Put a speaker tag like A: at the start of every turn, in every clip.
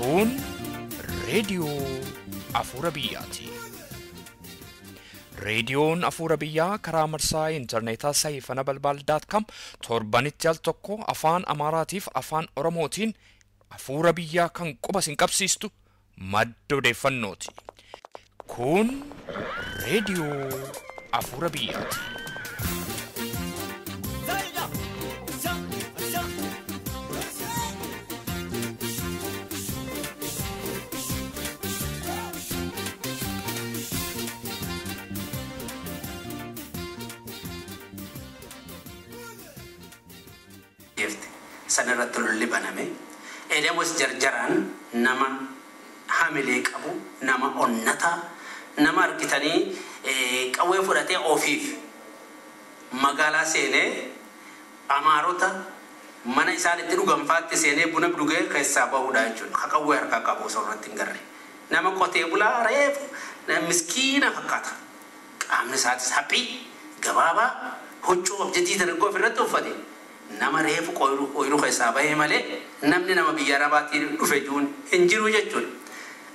A: Kun reediyoo Afuura Biyyaati. Reediyoon Afuura Biyyaa karaa marsaa intarneetaa saayifana balbaal daat kaam torbanitti al tokko afaan Amaaraatiif afaan Oromootiin Afuura Biyyaa kan quba isin qabsiistu madda odeeffannooti. Kun reediyoo Afuura Biyyaati.
B: San irratti lolli baname. Elemoos jarjaraan nama hamilee qabu, nama onnataa, nama argitanii qawwee fudhatee ofiif magaalaa seenee amaarota mana isaan itti dhuganfaatti seenee buna dhugee keessaa bahudha jechuudha. Ka qawwee harkaa qabu osoo irratti hin garre. Nama qotee bulaa reefu miskiina fakkaata. Qaamni isaatis haphii gabaabaa huccuu abjadii dargaggoo ofirratti uffate. Nama reefu ooyiruu keessaa bahee malee namni nama biyya Arabaatii dhufe jiruun hin jiru jechuudha.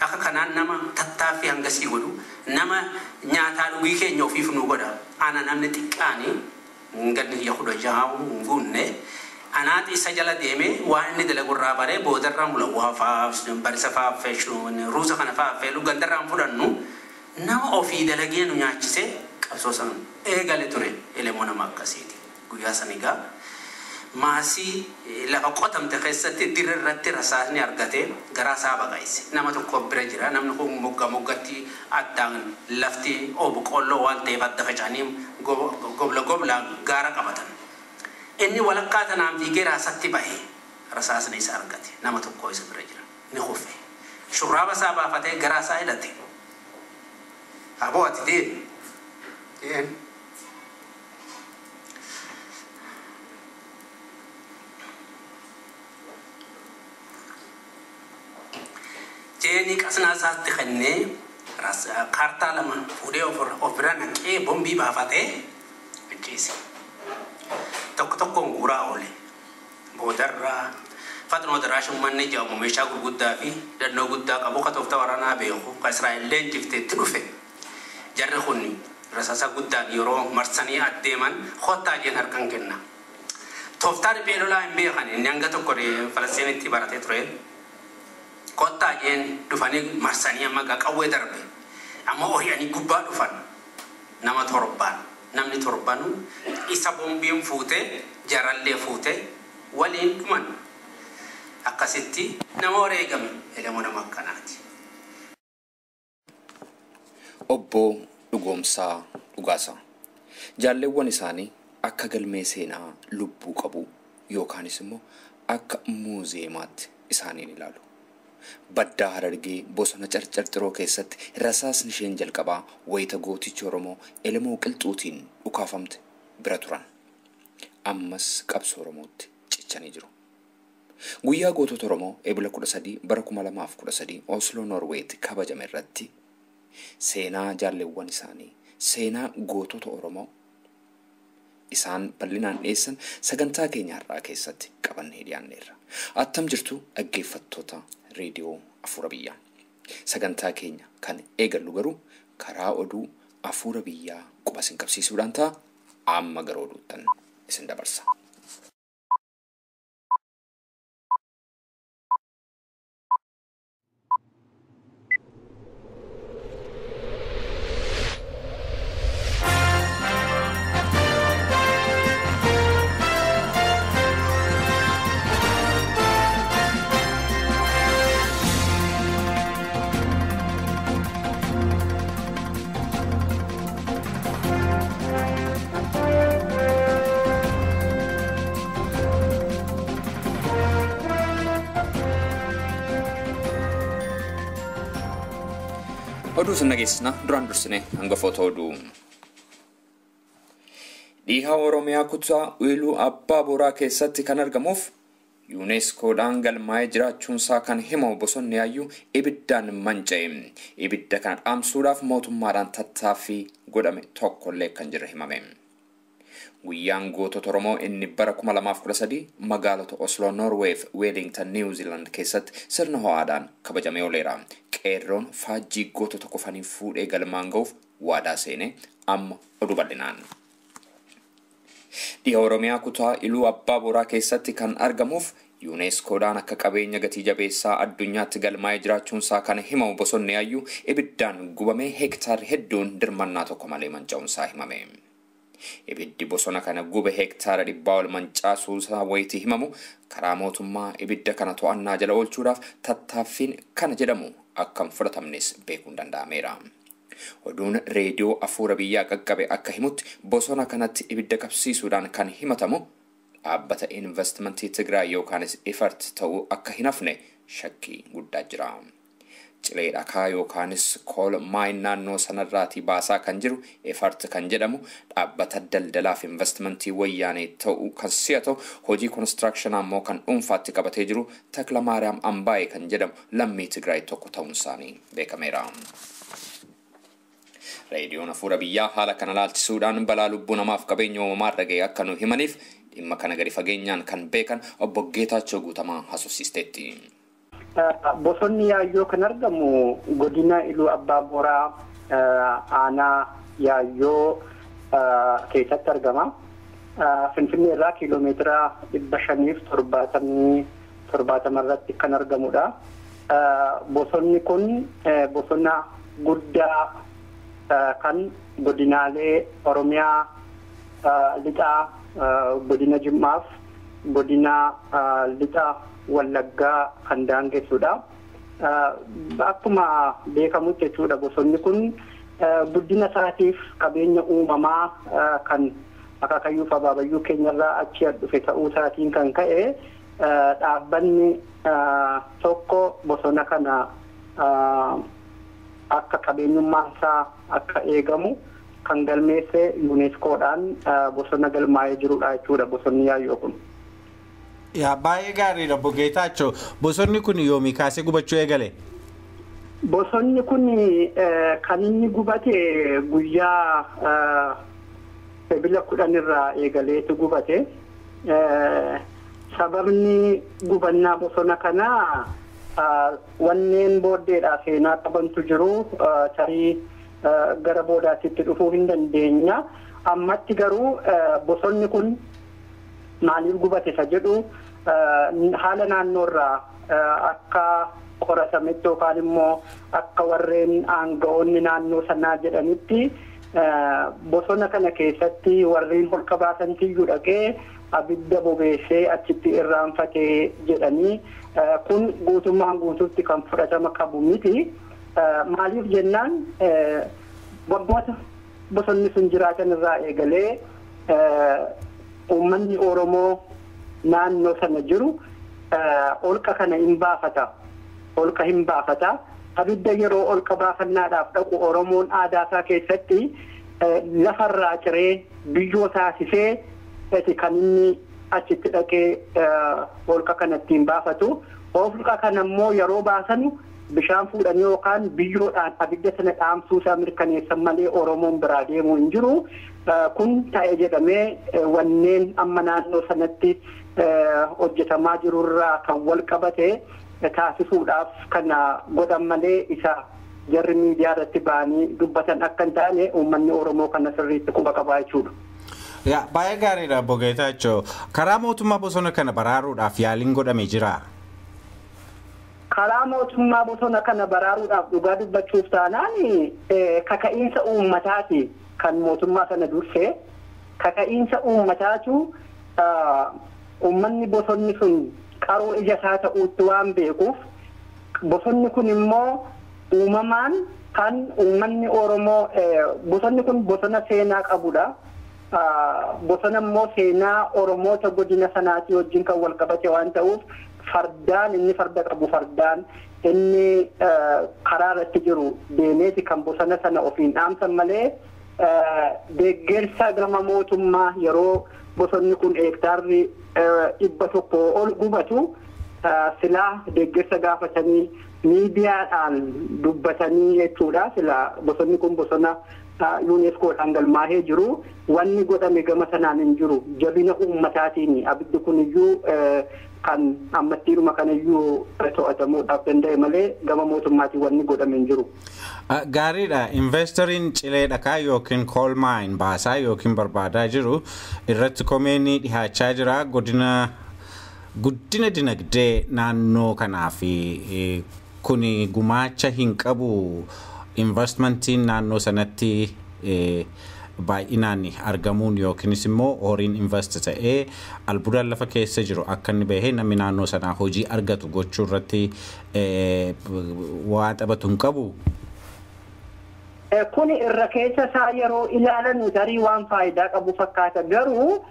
B: Akka kanaan nama tattaaffii hangasii godhu, nama nyaataa dhugii keenya ofiif nu godha. Ana namni xiqqaani ganni kiyya 16 hin guunne anaati isa jala deemee waan inni dalagu irraa baree boodarraa mulawwaa fa'aa barisa fa'aa ruuza kana fa'aa affeelu gandarraa fudhannu nama ofii dalagee nu nyaachisee qabsoo sana eegale ture. Elemoo nama akkasiiti. Guyyaa san egaa maasii lafa qotamte keessatti dirra irratti rasaasni argatee garaa isaa baqayse. Nama tokko bira jira. Namni kun mogga moggatti addaan lafti boqqoolloo waan ta'eef adda faca'anii gobla gobla gaara qabatan. Inni walakkaa tanaan fiigee raasatti bahe rasaasni isa argate. Nama tokko isa bira jira. Ni kufe. Shurraaba isaa baafatee garaa isaa hidhate. Aboo ati deemi. Deemi. Jeeni qasnaa isaatti kennee kaartaa lama fuudhee of bira naqee bombii baafatee ajjeese. Tokko tokkoon guuraa oole. Boodarraa Fatnoo Daraash uummanni jedhamu meeshaa gurguddaa fi hidhannoo guddaa qabu ka tooftaa waraanaa beeku ka Israa'el leenjifte itti dhufe. Jarri kun rasaasa guddaan yeroo marsanii adeeman kottaa jeen harkan kenna. Tooftaa riphee lolaa hin beekan inni hanga tokko Falastiinitti baratee ture. Kottaa jeen dhufanii marsanii amma qawwee darbe. Amma ori'anii gubbaa dhufan nama torbaan. Namni torbanu isa bombiin fuutee jarallee fuutee waliin dhuman. Akkasitti nama wareegame Elemoo nama akkanaati.
C: Obbo Dhugoomsaa Dhugaasaa. Jaalleewwan isaanii akka galmee seenaa lubbuu qabu yookaanis immoo akka muuzeemaatti isaaniin ilaalu. Baddaa Harargee bosona Carcarxiroo keessatti rasaasni isheen jalqabaa wayita gootichi Oromoo Elemoo Qilxuutiin dhukaafamte bira turan. Ammas qabsoo Oromootti cichanii jiru. Guyyaa gootota Oromoo Ebila 13 bara 2013 Osloo Noorweetti kabajame irratti seenaa jaalleewwan isaanii, seenaa gootota Oromoo isaan bal'inaan dhiyeessan sagantaa keenya har'aa keessatti qabannee dhiyaanneerra. Attam jirtu dhaggeeffattoota reediyoo Afuura Biyyaa. Sagantaa keenya kan eegallu garuu karaa oduu Afuura Biyyaa quba isin qabsiisuudhaan ta'a. Amma gara oduuttan isin dabarsa. Oduu isin dhageessisna duraan dursine hangafoota oduu. Dhiha Oromiyaa kutaa Iluu Abbaa Booraa keessatti kan argamuuf yuuneskoodhaan galmaa'ee jiraachuunsaa kan himamu bosonni Yaayyuu ibiddaan manca'e. Ibidda kana dhaamsuudhaaf mootummaadhaan tattaaffii godhame tokkollee kan jirre himame. Guyyaan gootota Oromoo inni bara 2013 magaalota Oslo, Norway fi Wellington, New Zealand keessatti sirna ho'aadhaan kabajamee ooleera. Qeerroon faajjii gootota kufanii fuudhee galmaan ga'uuf waadaa seene amma oduu bal'inaan. Dhiha Oromiyaa kutaa Iluu Abbaa Boraa keessatti kan argamuuf yuuneeskoodhaan akka qabeenya gatii jabeessaa addunyaatti galmaa'ee jiraachuunsaa kan himamu bosonni Yaayyuu ibiddaan gubamee heektaarri hedduun dirmannaa tokko malee manca'uunsaa himame. Ibiddi bosona kana gube heektaara 100 ol mancaasuusaa wayitii himamu karaa mootummaa ibidda kana to'annaa jala oolchuudhaaf tattaaffiin kana jedhamu akka hin fudhatamnes beekuun danda'ameera. Oduun reediyoo Afuura Biyyaa qaqqabe akka himutti bosona kanatti ibidda qabsiisuudhaan kan himatamu dhaabbata investimentii Tigraay yookaanis Ifart ta'uu akka hin hafne shakkii guddaa jira. Cilee dhakaa yookaanis kool maayin naannoo sanarraatii baasaa kan jiru Ifart kan jedhamu dhaabbata daldalaaf investimentii wayyaanee ta'uu kan si'a ta'u hojii konistirakshinaa ammoo kan dhuunfaatti qabatee jiru Takla Maariyaam Ambaayee kan jedhamu lammii Tigraay tokko ta'uun isaanii beekameera. Reediyoon Afuura Biyyaa haala kana laalchisuudhaan balaa lubbuu namaaf qabeenya uumamaa irra ga'e akka nu himaniif dhimma kana gadi fageenyaan kan beekan obbo Geetaachoo Guutamaa haasofsiisteetti.
D: Bosonni Yaayyoo kan argamu godina Iluu Abbaa Boraa aanaa Yaayyoo keessatti argama. Finfinnee irraa kiiloomeetira 570 irratti kan argamudha. Bosonni kun bosona guddaa kan godinaalee Oromiyaa lixaa godina Jimmaaf godina lixaa Wallaggaa kan daangessudha. Akkuma beekamutti jechuudha bosonni kun guddina isaatiif qabeenya uumamaa kan akaakayyuu fi abaabayyuu keenyarraa achi dhufe ta'uu isaatiin kan ka'e dhaabbanni tokko bosona kana akka qabeenyummaan isaa akka eegamu kan galmeesse yuuneskoodhaan bosona galmaa'ee jirudha jechuudha bosonni Yaayyoo kun.
E: Yaa baay'ee gaariidha obbo Geetaachoo. Bosonni kun yoomii kaasee gubachuu eegale?
D: Bosonni kun kan inni gubate guyyaa Ebila 10 irraa eegaleetu gubate. Sababni gubannaa bosona kanaa wanneen booddeedhaa seenaa qabantu jiru tarii gara boodaatitti dhufuu hin dandeenya. Ammatti garuu bosonni kun maaliif gubate isa jedhu haala naannoorraa akka qoratametti yookaan immoo akka warreen aanga'oonni naannoo sanaa jedhanitti bosona kana keessatti warreen holqa baasantiyyuu dhaqee abidda bobeessee achitti irraanfatee jedhanii kun guutummaan guutuutti kan fudhatama qabu miti. Maaliif jennaan waggoota bosonni sun jiraatan irraa eegalee uummanni Oromoo naannoo sana jiru holqa kana hin baafata. Holqa hin baafata. Abidda yeroo holqa baafannaadhaaf dhaqu Oromoon aadaa isaa keessatti lafarraa ciree biyyoo taasisee kan inni achitti dhaqee holqa kana ittiin baafatu. Holqa kana immoo yeroo baasanu bishaan fuudhanii yookaan biyyoodhaan abidda sana dhaamsuu isaa mirkaneessan malee Oromoon biraa deemuu hin jiru. Kun ta'e jedhamee wanneen amma naannoo sanatti hojjetamaa jirurraa kan wal qabate taasisuudhaaf kana godhan malee isa jarri miidiyaa irratti ba'anii dubbatan akka hin taane uummanni Oromoo kana sirriitti quba qabaa jechuudha.
E: Yaa baay'ee gaariidha obbo Geetaachoo. Karaa mootummaa bosona kana baraaruudhaaf yaaliin godhame jira.
D: Karaa mootummaa bosona kana baraaruudhaaf dhugaa dubbachuuf taanaan kaka'iinsa uummataati kan mootummaa sana dursee kaka'iinsa uummataatu uummanni bosonni sun qaroo ija isaa ta'uutti waan beekuuf bosonni kun immoo uumamaan kan uummanni Oromoo bosonni kun bosona seenaa qabudha. Bosona immoo seenaa Oromoota godina sanaatii wajjin kan wal qabate waan ta'uuf fardaan inni farda qabu fardaan inni karaa irratti jiru deemeeti kan bosona sana ofiin dhaamsan malee deeggarsa gama mootummaa yeroo bosonni kun hektaarri 100 ol gubatu silaa deeggarsa gaafatanii miidiyaadhaan dubbatanii jechuudha. Silaa bosonni kun bosona UNESCOdhaan galmaahee jiru wanni godhame gama sanaan hin jiru. Jabina uummataatiin abiddi kuniyyuu kan ammattiiruma kanayyuu to'atamuudhaaf danda'e malee gama mootummaatiin wanni godhame hin jiru.
E: Gaariidha. Investoriin cilee dhakaa yookiin coal mine baasaa yookiin barbaadaa jiru irratti komeen dhihaachaa jira. Godina guddina dinagdee naannoo kanaa fi kuni gumaacha hin qabu. Investmentiin naannoo sanatti baay'inaan argamuun yookiinis immoo horiin invest ta'ee albuudaan lafa keessa jiru akka inni bahee namni naannoo sanaa hojii argatu gochuu irratti waa taphatu hin qabu.
D: Kuni irra keessa isaa yeroo ilaalan tarii waan faayidaa qabu fakkaata, garuu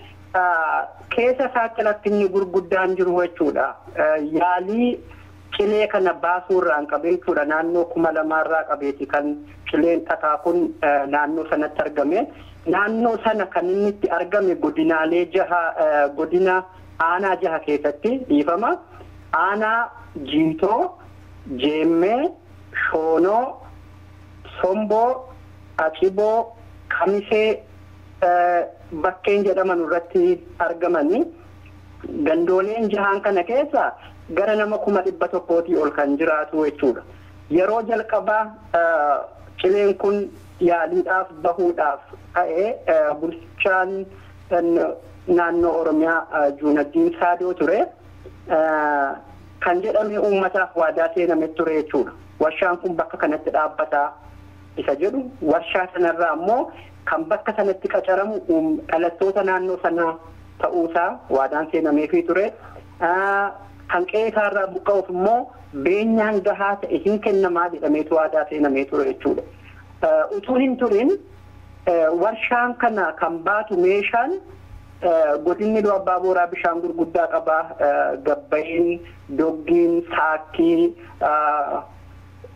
D: keessa isaatti rakkinni gurguddaan jiru jechuudha. Yaalii cilee kana baasuurraan qabee jechuudha, naannoo 2000rraa qabeeti kan cileen dhakaa kun naannoo sanatti argame. Naannoo sana kan inni itti argame godinaalee jaha, godina aanaa jaha keessatti dhiifama. Aanaa Jiitoo, Jeemmee, Shoonoo, Somboo, Aciboo, Kamisee bakkeen jedhaman irratti argamani. Gandooleen jahaan kana keessa gara nama 100,000 ol kan jiraatu jechuudha. Yeroo jalqabaa cileen kun yaaliidhaaf bahuudhaaf ka'ee bulchaan naannoo Oromiyaa Juunaddiin Saadoo ture. Kan jedhame uummataaf waadaa seename ture jechuudha. Warshaan kun bakka kanatti dhaabbataa isa jedhu, warshaa sanarraa immoo kan bakka sanatti qacaramu dhalattoota naannoo sanaa ta'uusaa waadaan seenameefii ture. Kan qe'ee isaarraa buqqa'uuf immoo beenyaan gahaa ta'e hin kennamaa jedhameetu waadaa seenamee ture jechuudha. Utuu hin turin warshaan kana kan baatu meeshaan godinni Iluu Abbaa Booraa bishaan gurguddaa qaba. Gabbayin, Doggiin, Saakkii,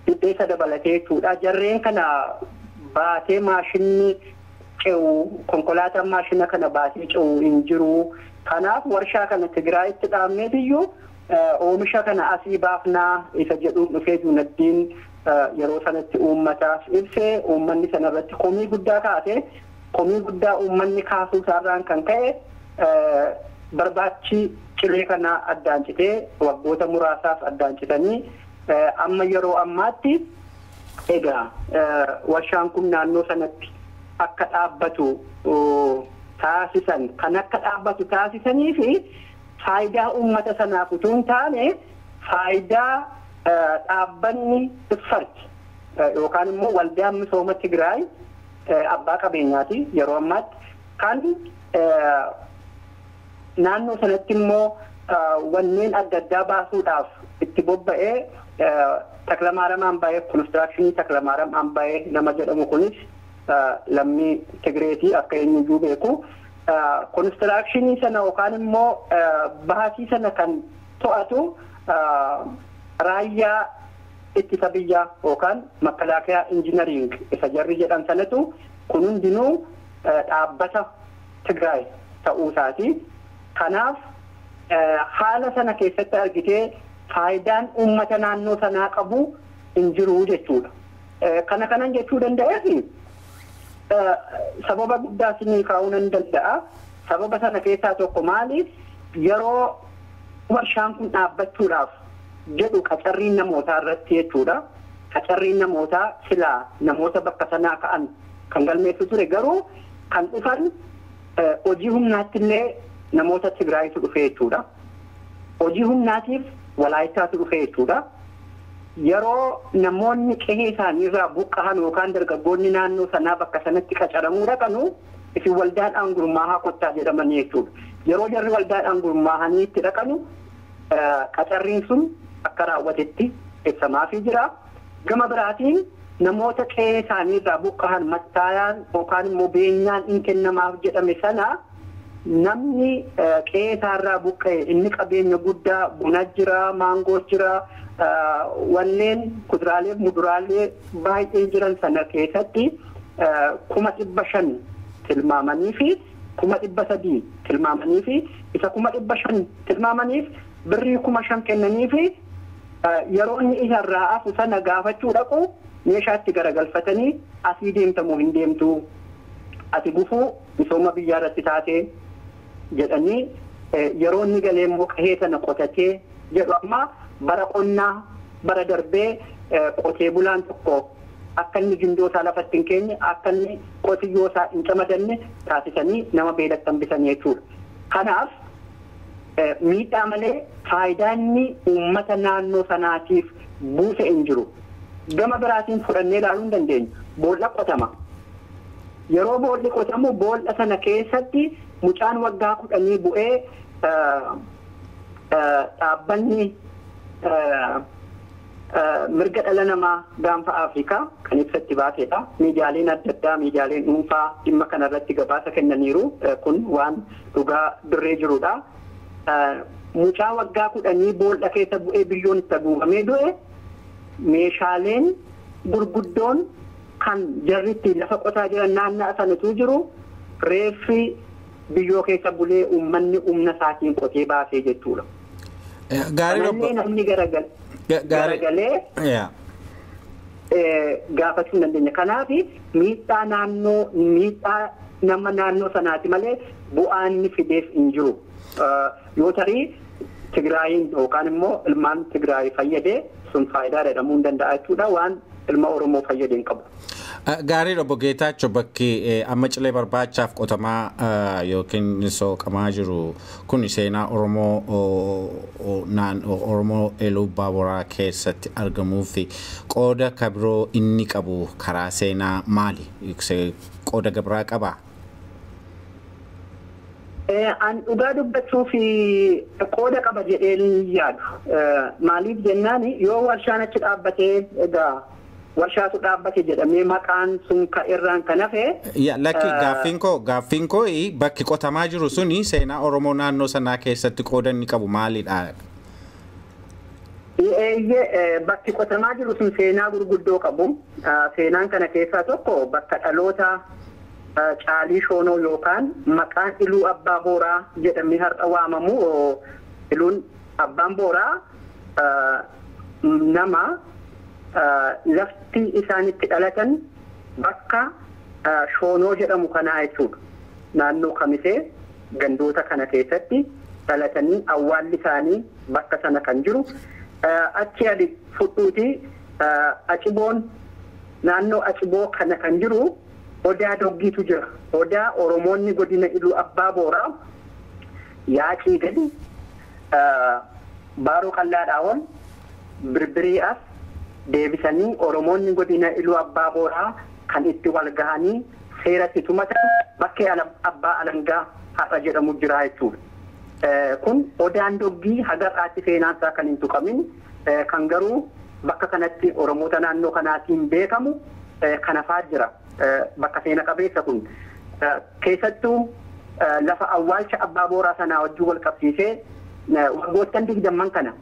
D: dhidheessa dabalatee jechuudha. Jarreen kana baatee maashinni ce'u, konkolaataan maashina kana baatee ce'u hin jiru. Kanaaf warshaa kana Tigraayitti dhaabneetiyyuu oomisha kana asii baafnaa isa jedhuun dhufee Juunaddiin yeroo sanatti uummataaf ibsee uummanni sanarratti komii guddaa kaase. Komii guddaa uummanni kaasuu isaarraan kan ka'e barbaachi cilee kana addaan citee waggoota muraasaaf addaan citanii amma yeroo ammaatti egaa warshaan kun naannoo sanatti akka dhaabbatu taasisan, kan akka dhaabbatu taasisanii fi faayidaa uummata sanaaf utuu hin taane faayidaa dhaabbanni Iffarti yookaan immoo waldaan misooma Tigraay abbaa qabeenyaati yeroo ammaatti kan naannoo sanatti immoo wanneen adda addaa baasuudhaaf itti bobba'ee Taklamaaram Ambaayee, konistirakshinii Taklamaaram Ambaayee nama jedhamu kunis lammii Tigreetii akka eenyuyyuu beeku. Konistirakshinii sana yookaan immoo baasii sana kan to'atu raayyaa ittisa biyyaa yookaan makalaakiyaa injinariing isa jarri jedhan sanatu kun hundinuu dhaabbata Tigraay ta'uu isaati. Kanaaf haala sana keessatti argitee faayidaan uummata naannoo sanaa qabu hin jiru jechuudha. Kana kanan jechuu danda'eef sababa guddaa isinii kaa'uu nan danda'a. Sababa sana keessaa tokko maali? Yeroo warshaan kun dhaabbachuudhaaf jedhu qacarriin namootaa irratti jechuudha. Qacarriin namootaa silaa namoota bakka sanaa ka'an kan galmeessu ture, garuu kan dhufan hojii humnaatti illee namoota Tigraayitu dhufe jechuudha. Hojii humnaatiif Walaayittaatu dhufe jechuudha. Yeroo namoonni qe'ee isaaniirraa buqqa'an yookaan dargaggoonni naannoo sanaa bakka sanatti qacaramuu dhaqanu isin waldaadhaan gurmaa'aa kottaa jedhamanii jechuudha. Yeroo jarri waldaadhaan gurmaa'anii itti dhaqanu qacarriin sun akka raawwatetti ibsamaafii jira. Gama biraatiin namoota qe'ee isaaniirraa buqqa'an mattaayaan yookaan immoo beenyaan hin kennamaaf jedhame sana namni qe'ee isaarraa buqqa'e inni qabeenya guddaa buna jira, maangoo jira, wanneen kuduraalee muduraalee baay'ee jiran sana keessatti 500,000 tilmaamanii fi 300,000 tilmaamanii fi isa 500,000 tilmaamaniif birrii 5,000 kennanii fi yeroo inni isarraa hafu sana gaafachuu dhaqu Meeshaatti garagalfatanii asii deemtamoo hin deemtu, ati gufuu misooma biyyaa irratti taatee jedhanii yeroo inni galee immoo qahee sana qotatee jedhu. Amma bara qonnaa bara darbee qotee bulaan tokko akka inni gindoo isaa lafatti hin keenye, akka inni qotiyyoo isaa hin camadanne taasisanii nama beelatti hambisan jechuudha. Kanaaf miidhaa malee faayidaa inni uummata naannoo sanaatiif buuse hin jiru. Gama biraatiin fudhannee ilaaluu hin dandeenyu. Boolla qotama. Yeroo boolli qotamu boolla sana keessatti mucaan waggaa 10 bu'ee dhaabbanni mirga dhala namaa gaanfa Afrikaa kan ibsatti baasedha. Miidiyaaleen adda addaa, miidiyaaleen dhuunfaa dhimma kanarratti gabaasa kennaniiru. Kun waan dhugaa dirree jirudha. Mucaa waggaa 10 boolla keessa bu'ee biyyoon itti haguugamee du'e, meeshaaleen gurguddoon kan jarri ittiin lafa qotaa jiran naannaa sanatu jiru, reeffi biyyoo keessa bulee uummanni humna isaatiin qotee baasee jechuudha.
E: Gaarii.
D: Namni garagalee gaafachuu hin dandeenya. Kanaaf miidhaa naannoo, miidhaa nama naannoo sanaati malee bu'aan inni fideef hin jiru. Yoo tarii Tigraayin yookaan immoo ilmaan Tigraay fayyadee sun faayidaa jedhamuu hin danda'a jechuudha, waan ilma Oromoo fayyadee hin qabu.
E: Gaarii, obbo Geetaachoo, bakki amma cilee barbaachaaf qotamaa yookiin sooqamaa jiru kun seenaa Oromoo Oromoo Iluu Baaburaa keessatti argamuu fi qooda kabiroo inni qabu karaa seenaa maali? Qooda gabraa qabaa?
D: An dhugaa dubbachuu fi qooda qaba jedhee yaadu. Maaliif jennaan, yoo warshaan achi dhaabbatee, egaa warshaatu dhaabbate jedhamee maqaan sun irraan kan hafe.
E: Lakki, gaaffiin koo bakki qotamaa jiru suni seenaa Oromoo naannoo sanaa keessatti qooda inni qabu maalidha?
D: Bakki qotamaa jiru sun seenaa gurguddoo qabu. Seenaan kana keessaa tokko bakka dhaloota Caalii Shoonoo yookaan maqaan Iluu Abbaa Booraa jedhamee har'a waamamu. Iluun Abbaan Booraa nama lafti isaan itti dhalatan bakka Shoonoo jedhamu kanaa jechuudha. Naannoo Kamisee gandoota kana keessatti dhalatanii awwaalli isaanii bakka sana kan jiru. Achi adi fudhuuti Aciboon, naannoo Aciboo kana kan jiru Odaa Doggiitu jira. Odaa Oromoonni godina Iluu Abbaa Booraa Yaacii gadi, Baaroo Qallaadhaa ol, Birbirii as deebisanii Oromoonni godina Iluu Abbaa Booraa kan itti wal gahanii seeratti tumatan bakkee Abbaa Alangaa har'a jedhamu jira jechuudha. Kun Odaan Doggii haga har'aatti seenaan isaa kan hin tuqamin, kan garuu bakka kanatti Oromoota naannoo kanaatiin beekamu kanafaa jira. Bakka seena qabeessa kun keessattuu lafa awwaalcha Abbaa Booraa sanaa wajjin wal qabsiisee waggoottan 20 kana,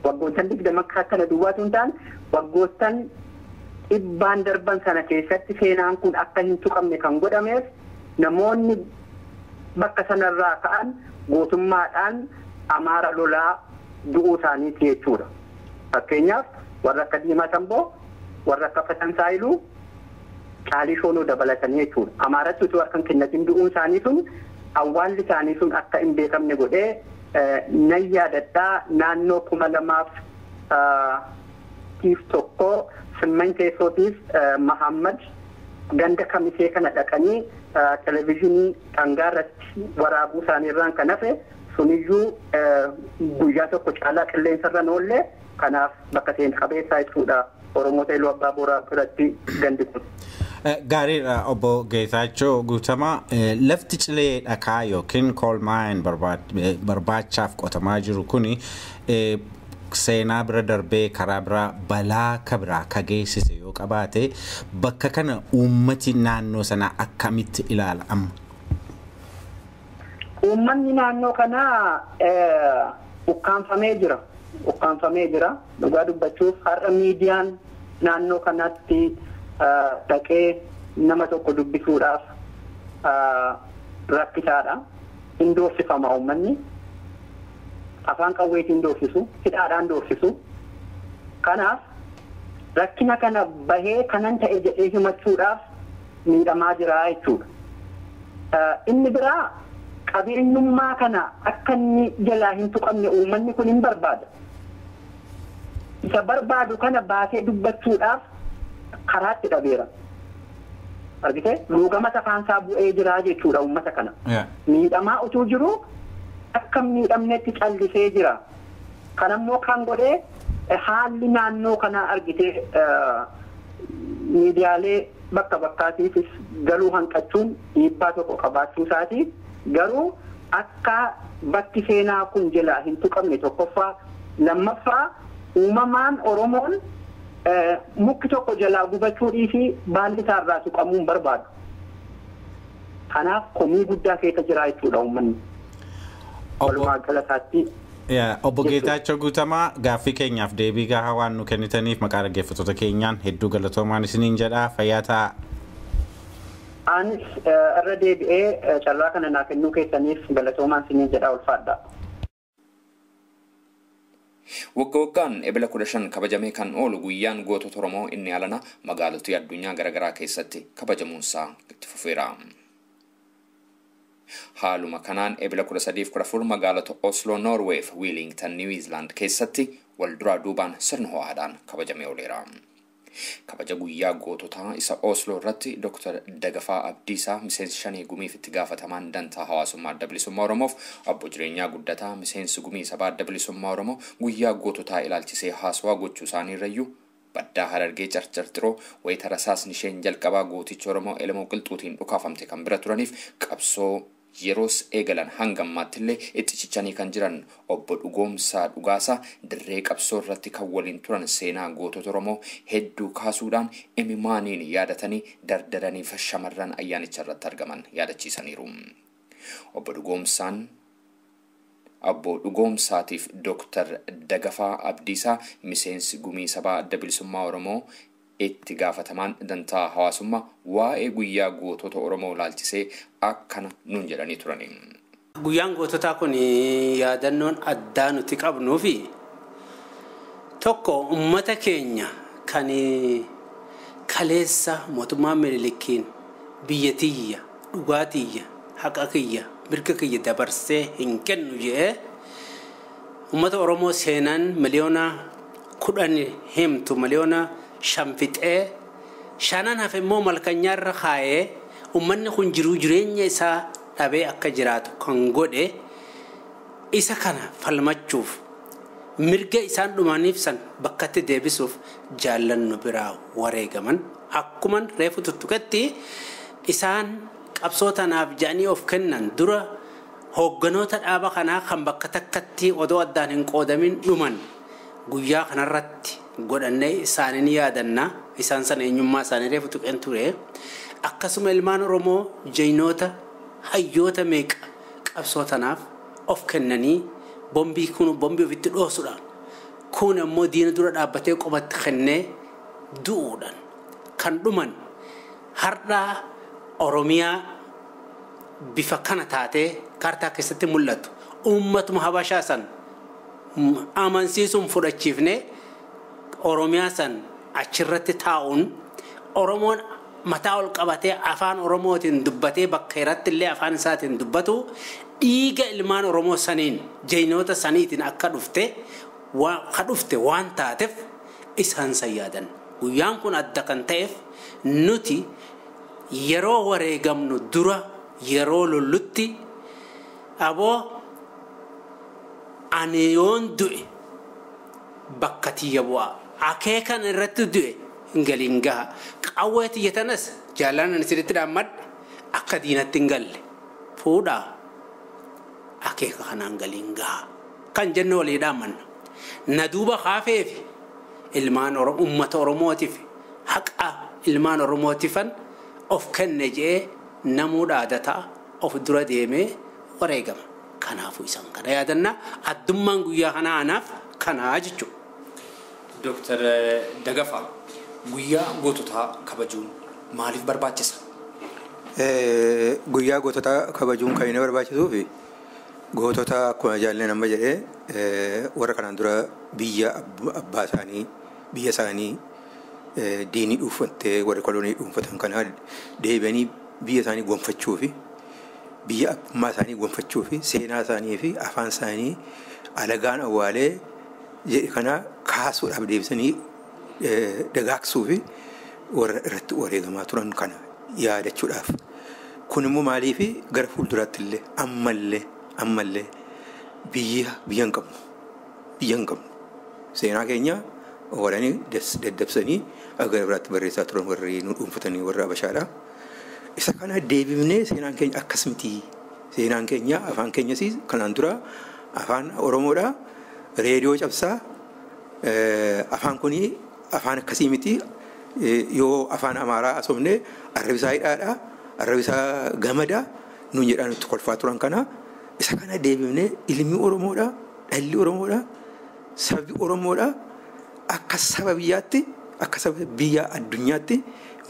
D: waggoottan 20 kana duwwaatu hin taane, waggoottan dhibbaan darban sana keessatti seenaan kun akka hin tuqamne kan godhameef namoonni bakka sanarraa ka'an gootummaadhaan Amaara lolaa du'uu isaaniiti jechuudha. Fakkeenyaaf warra akka Diimaa Tamboo, warra akka Fatansaa Iluu, Caalii Shoonoo dabalatanii jechuudha. Amaaratti utuu harka hin kennatin du'uun isaanii sun awwaalli isaanii sun akka hin beekamne godhee. Nan yaadadhaa, naannoo 2001 Simman Teessootiif Mahammad ganda Kamisee kana dhaqanii televezyiinii dhangaa irratti waraabuu isaanii irraan kan hafe suniyyuu guyyaa tokko caalaa qilleensa irra oollee. Kanaaf bakka seena qabeessaa jechuudha Oromoota Iluu Abbaa Booraa biratti gandi kun.
E: Gaariidha, obbo Geetaachoo Guutamaa, lafti cilee dhakaa yookiin coal mine barbaachaaf qotamaa jiru kuni seenaa bira darbee karaa biraa balaa kabiraa ka geessise yoo qabaate, bakka kana uummati naannoo sanaa akkamitti ilaala amma?
D: Uummanni naannoo kanaa ukkaanfamee jira. Ukkaanfamee jira. Dhugaa dubbachuuf har'a miidiyaan naannoo kanatti dhaqee nama tokko dubbisuudhaaf rakkisaadha. Hin doorsifama uummanni. Afaan qawweetiin doorsisu, hidhaadhaan doorsisu. Kanaaf Rakkina kana bahee kanan ta'e jedhee himachuudhaaf miidhamaa jira jechuudha. Inni biraa qabeenyummaa kana akka inni jalaa hin tuqamne uummanni kun hin barbaada. Isa barbaadu kana baasee dubbachuudhaaf karaatti dhabeera. Argitee luugama safaansaa bu'ee jira jechuudha uummata kana. Miidhamaa utuu jiru akka miidhamnetti callisee jira. Kanammoo kan godhee haalli naannoo kanaa argitee miidiyaalee bakka bakkaatiifis galuu hanqachuun dhiibbaa tokko qabaachuu isaati. Garuu akka bakki seenaa kun jalaa hin tuqamne tokkoffaa, lammaffaa uumamaan Oromoon mukti tokko jalaa gubachuu dhiisii baalli isaarraa tuqamuu hin barbaadu. Kanaaf komii guddaa keessa jira jechuudha uummanni. Walumaa galataatti.
E: Obbo Geetaachoo Guutamaa, gaaffii keenyaaf deebii gahaa waan nu kennitaniif maqaa dhaggeeffattoota keenyaan hedduu galatoomaan isiniin jedha. Fayyaa ta'aa.
D: Anis irra deebi'ee carraa kana naa kennuu keessaniif galatoomaan isiniin jedha, ulfaadha.
C: Wagga waggaan Ebila 15 kabajamee kan oolu guyyaan gootota Oromoo inni alana magaalotii addunyaa garaagaraa keessatti kabajamuunsaa itti fufeera. Haaluma kanaan Ebila 13 fi 14 magaalota Oslo, Norway fi Wellington, New Zealand keessatti wal duraa duubaan sirna ho'aadhaan kabajamee ooleera. Kabaja guyyaa goototaa isa Oslo irratti Dr. Dagafaa Abdiisaa, miseensi shanee gumiif itti gaafatamaan dantaa hawaasummaa Adda Bilisummaa Oromoof obbo Jireenyaa Guddataa, miseensi gumii sabaa Adda Bilisummaa Oromoo, guyyaa goototaa ilaalchisee haasawaa gochuu isaanii irrayyuu baddaa Harargee Carcartiroo wayita rasaasni isheen jalqabaa gooticha Oromoo Elemoo Qilxuutiin dhukaafamte kan bira turaniif qabsoo yeroos eegalan hanga ammaatti illee itti cichanii kan jiran obbo Dhugoomsaa Dhugaasaa dirree qabsoo irratti kan waliin turan seenaa gootota Oromoo hedduu kaasuudhaan imimaaniin yaadatanii dardaraniif shamarran ayyaanicha irratti argaman yaadachiisaniiru. Obbo Dhugoomsaan Obbo Dhugoomsaatiif Dooktar Dagafaa Abdiisaa, miseensi gumii sabaa Adda Bilisummaa Oromoo itti gaafatamaan dantaa hawaasummaa, waa'ee guyyaa gootota Oromoo ilaalchisee akkana nuun jedhanii turani.
B: Guyyaan goototaa kun yaadannoon addaa nuti qabnuu fi tokko uummata keenya kan kaleessa mootummaa Minilikiin biyya tiyya, dhugaa tiyya, haqa kiyya, mirga kiyya dabarsee hin kennu jedhee uummata Oromoo seenaan 10 miliyoona himtu 5 miliyoona fixee shanan hafe immoo malkanyaarra kaayee uummanni kun jiruu jireenya isaa dhabee akka jiraatu kan godhe isa kana falmachuuf mirga isaan dhumaniif san bakkatti deebisuuf jaallannu biraa wareegaman akkuman reefu tuttuqetti isaan qabsoo tanaaf jedhanii of kennan dura hoogganoota dhaaba kanaa kan bakka takkatti odoo addaan hin qoodamin dhuman guyyaa kanarratti godhannee isaanii ni yaadanna. Isaan sana eenyummaa isaanii reefu tuqeen ture. Akkasuma ilmaan Oromoo jeynoota hayyoota meeqa qabsoo tanaaf of kennanii bombii kun bombii ofitti dhoosuudhaan kun ammoo diina dura dhaabbatee qomatti kennee du'uudhaan kan dhuman har'aa Oromiyaa bifa kana taatee kaartaa keessatti mul'atu uummatuma Habashaa san amansiisuun fudhachiifnee Oromiyaa san achirratti taa'uun Oromoon mataa ol qabatee afaan Oromootiin dubbatee bakka irratti illee afaan isaatiin dubbatu dhiiga ilmaan Oromoo saniin jeynoota saniitiin akka dhufte ka dhufte waan taateef isaan san yaadan. Guyyaan kun adda kan ta'eef nuti yeroo wareegamnu dura yeroo lollutti aboo ani yoon du'e bakka tiyya bu'aa akeekan irratti du'e hin galiin gaha qawwee tiyya tanas jaalaan ani sirriitti dhaammadhe akka diinatti hin galle fuudhaa akeeka kanaan galiin gaha kan jennu walii dhaammanna. Na duuba kaafeefi ilmaan ummata Oromootiif haqa ilmaan Oromootiifan of kenne je'ee namuu dhaadataa of dura deemee wareegama. Kanaafuu isaan kana yaadanna addummaan guyyaa kanaa anaaf kanaa jechuudha.
C: Dooktar Dagafaa, guyyaa goototaa kabajuun maaliif barbaachisa?
F: Guyyaa goototaa kabajuun kan inni barbaachisuufi gootota akkuma jaalleen amma jedhee warra kanaan dura biyya abbaa isaanii biyya isaanii Diinii dhuunfattee warri kolonii dhuunfatan kanaa deebi'anii biyya isaanii gonfachuu fi biyya abbummaa isaanii gonfachuu fi seenaa isaanii fi afaan isaanii alagaan awwaalee jedhe kana kaasuudhaaf deebisanii dagaagsuu fi warra irratti wareegamaa turan kana yaadachuudhaaf. Kun immoo maaliif gara fuulduraatti illee ammallee biyya hin qabnu. Seenaa keenya waranii daddabsanii gara biraatti barreessaa turan warri nu dhuunfatanii warra Abashaadha. Isa kana deebifnee seenaan keenya akkas miti. Seenaan keenya afaan keenyas kanaan dura afaan Oromoodha. Reediyoo cabsaa afaan kuni afaan akkasii miti. Yoo afaan Amaaraa asoomne arrabisaa hidhaadha. Arrabisaa gamadaa nuun jedhaan nutti kolfaa turan kana. Isa kana deebifnee ilmi Oromoodha. Dhalli Oromoodha. Sabbi Oromoodha. Akka saba biyyaatti akka saba biyya addunyaatti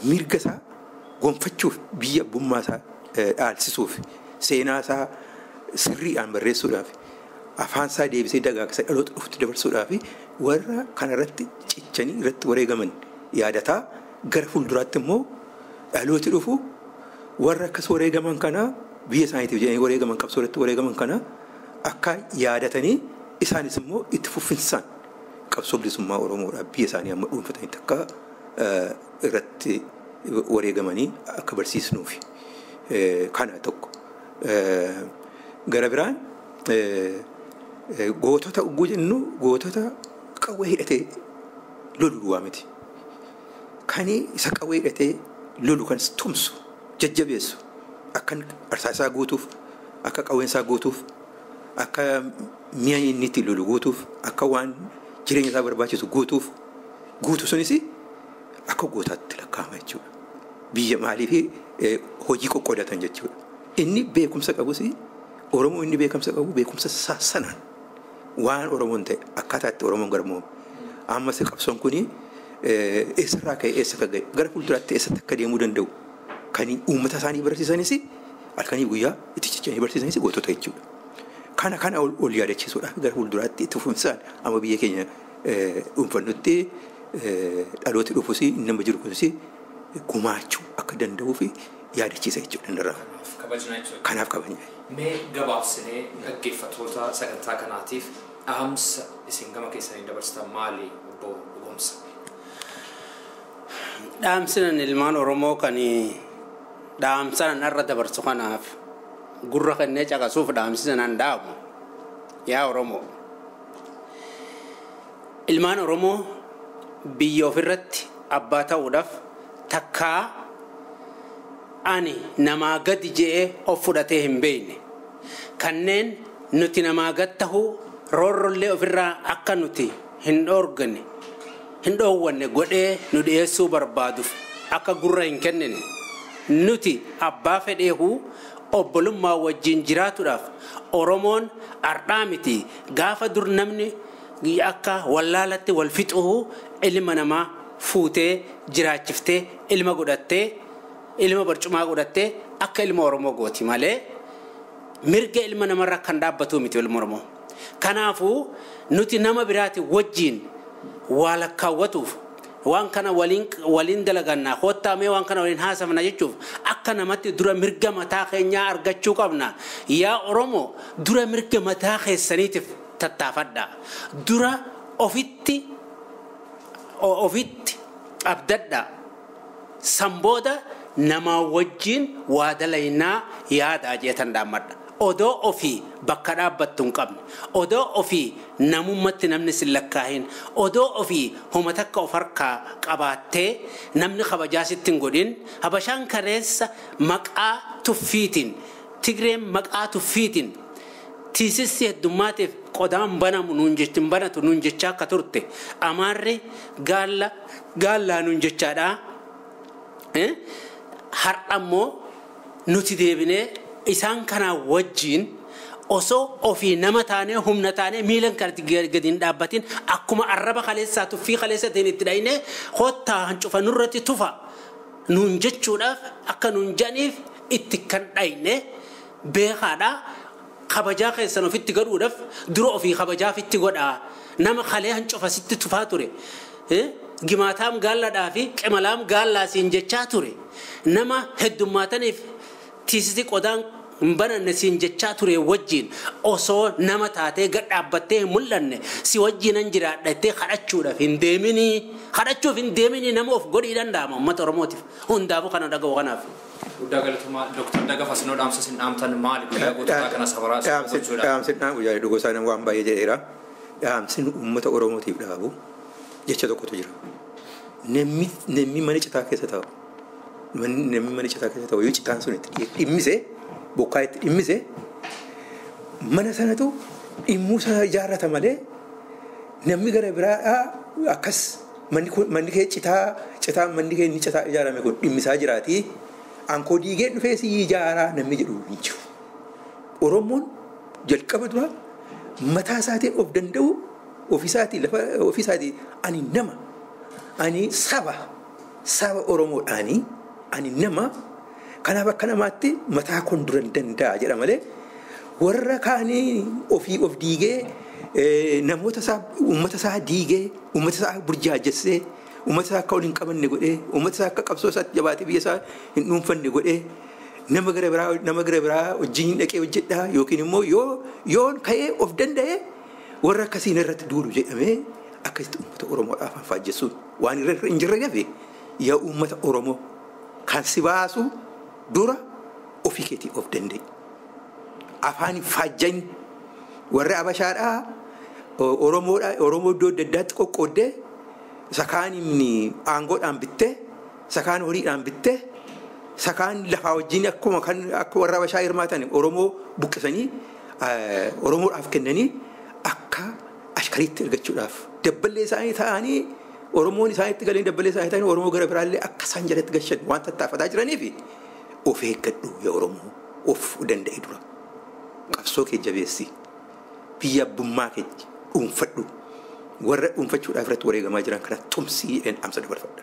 F: mirga isaa gonfachuuf biyya abbummaa isaa dhaalsisuuf seenaa isaa sirriidhaan barreessuudhaaf afaan isaa deebisee dagaagsa dhaloota dhufutti dabarsuudhaaf warra kanarratti cichanii irratti wareegaman yaadataa gara fuulduraatti immoo dhalooti dhufu warra akkas wareegaman kana biyya isaaniitiif jedhanii wareegaman qabsoo irratti wareegaman kana akka yaadatanii isaanis immoo itti fufinsaan qabsoo bilisummaa Oromoodhaaf biyya isaanii amma dhuunfatanitti akka irratti wareegamanii akka barsiisnuuf kana tokko. Gara biraan gootota ugguu jennu gootota qawwee hidhatee lolu duwwaa miti. Kan isa qawwee hidhatee lolu kan tumsu jajjabeessu akka arsaa isaa guutuuf akka qawween isaa guutuuf akka mi'a inni ittiin lolu guutuuf akka waan jireenya isaa barbaachisu guutuuf guutu sunis akka gootaatti lakkaa'ama jechuudha. Biyya maaliif hojii qoqqoodatan jechuudha. Inni beekumsa qabus Oromoo inni beekumsa qabu beekumsa sanaan waan Oromoon ta'e akkaataa itti Oromoon garmoomu. Ammas qabsoon kuni eessarraa ka'e eessa akka ga'e gara fuulduraatti eessatti akka deemuu danda'u kan uummata isaanii barsiisanis halkanii guyyaa itti cichanii barsiisanis gootota jechuudha. Kana kana ol yaadachiisuudhaaf gara fuulduraatti itti fufinsaan amma biyya keenya dhuunfannutti dhalooti dhufus nama jiru kunis gumaachuu akka danda'uu fi yaadachiisa jechuudha irraa. Kanaaf kabajna.
C: Mee gabaabsinee dhaggeeffattoota sagantaa kanaatiif dhaamsa isin gama keessanii dabarsitan maali obbo Dhugoomsa?
B: Dhaamsinan ilmaan Oromoo kan dhaamsanan irra dabarsu kanaaf gurra kennee caqasuuf dhaamsisanan dhaamu yaa Oromoo. Ilmaan Oromoo biyya ofirratti abbaa ta'uudhaaf takkaa ani namaa gadi je'ee of fudhatee hin beekne. Kanneen nuti namaa gad tahuu roorrollee ofirraa akka nuti hin dhoorganne hin dhoowwanne godhee nu dhiyeessuu barbaaduuf akka gurra hin kennine. Nuti abbaa fedheehuu obbolummaa wajjin jiraatuudhaaf Oromoon ardhaa miti gaafa dur namni akka wallaalatti wal fixuu ilma namaa fuutee jiraachiftee ilma godhattee ilma barcumaa godhattee akka ilma Oromoo gooti malee mirga ilma namarraa kan dhaabbatu miti ilma Oromoo. Kanaafuu nuti nama biraati wajjin waa lakkaawwatuuf waan kana waliin dalagannaa koottaamee waan kana waliin haasofna jechuuf akka namatti dura mirga mataa keenyaa argachuu qabna. Yaa Oromoo dura mirga mataa keessaniitiif tattaafadhaa. Dura ofitti abdadhaa. San booda namaa wajjin waa dalaynaa yaadaa jeetan dhaammadha. Odoo ofii bakka dhaabbattu hin qabne, odoo ofii namummatti namni sin lakkaahin, odoo ofii homa takka of harkaa qabaattee namni kabajaa sitti hin godhin, Habashaan kareessa maqaa tuffiitiin, Tigreen maqaa tuffiitiin, tiisissi heddummaatiif qodaan banamu nuun jechuun banatu nuun jechaa akka turte, Amaarri gaallaa nuun jechaadha. Har'a immoo nuti deebinee isaan kanaa wajjin osoo ofii nama taanee humna taanee miilan kanatti gadi hin dhaabbatin akkuma arraba kaleessaa tuffii kaleessatiin itti dhayinee kottaa hancufa nurratti tufa nuun jechuudhaaf akka nuun jedhaniif itti kan dhayine beekaadha. Kabajaa keessan ofitti godhuudhaaf dura ofii kabajaa ofitti godhaa nama kalee hancufa sitti tufaa ture. gimaataam gaalladhaa fi qimalaam gaallaa siin jechaa ture nama heddummaataniif tiisisi qodaan hin bananne siin jechaa ture wajjin osoo nama taatee gad dhaabbattee hin mul'anne si wajjinan jiraadhattee kadhachuudhaaf hin deeminii kadhachuuf hin deeminii nama of godhii danda'ama uummata Oromootiif hundaafuu kana dhaga'u kanaaf.
C: Guddaa galatoomaa Dooktar Dagafa sinoo dhaamsa sin dhaamtan maali guyyaa goototaa kana sabaraa gochuudha.
F: Dhaamsin dhaamu guyyaa dhugoosaa nama waan baay'ee jedheera. Dhaamsin uummata Oromootiif dhaabu jecha tokkotu jira. Namni mana citaa keessa taa'u namni mana citaa keessa taa'u yoo citaan sun itti dhimmise bokkaa itti dhimmise mana sanatu dhimmuu sana ijaarrata malee namni gara biraadhaa akkas manni kee citaa manni kee inni citaa ijaarame kun dhimmisaa jiraatii ankoo diigee dhufee si ijaaraa namni jedhu hin jiru. Oromoon jalqaba dura mataa isaatiin of danda'u ofiisaatii lafa ofiisaatii ani nama ani saba Oromoodhaanii ani nama kanaaf akka namaatti mataa koon dura danda'a jedha malee warra kaanii ofii of diigee namoota isaa uummata isaa diigee uummata isaa burjaajessee uummata isaa akka wal hin qabanne godhee uummata isaa akka qabsoo isaatti jabaatee biyya isaa hin dhuunfanne godhee nama gara biraa wajjin dhaqee hojjedhaa yookiin immoo yoon ka'ee of danda'ee warra akkasiin irratti duulu jedhamee akkasitti uummata Oromoodhaaf faajjessuun waan irra hin jirre gafe yaa uummata Oromoo kan si baasu dura ofii keetii of danda'e. Afaan faajjan warra Abashaadhaa Oromoodhaa Oromoo iddoo adda addaatti qoqqooddee sakaan aangoodhaan bittee sakaan horiidhaan bittee sakaan lafaa wajjin akkuma kan akka warra Abashaa hirmaatan Oromoo buqqisanii Oromoodhaaf kennanii akka ashkariitti ergachuudhaaf dabballee isaanii ta'anii Oromoon isaanitti galanii dabballee isaanii ta'anii Oromoo gara biraallee akka isaan jalatti gashan waan tattaafataa jiraniif of eeggadhu yaa Oromoo of danda'e dura qabsoo kee jabeessi biyya abbummaa kee dhuunfadhu warra dhuunfachuudhaaf irratti wareegamaa jiran kana tumsii jedheen dhaamsa dabarfadha.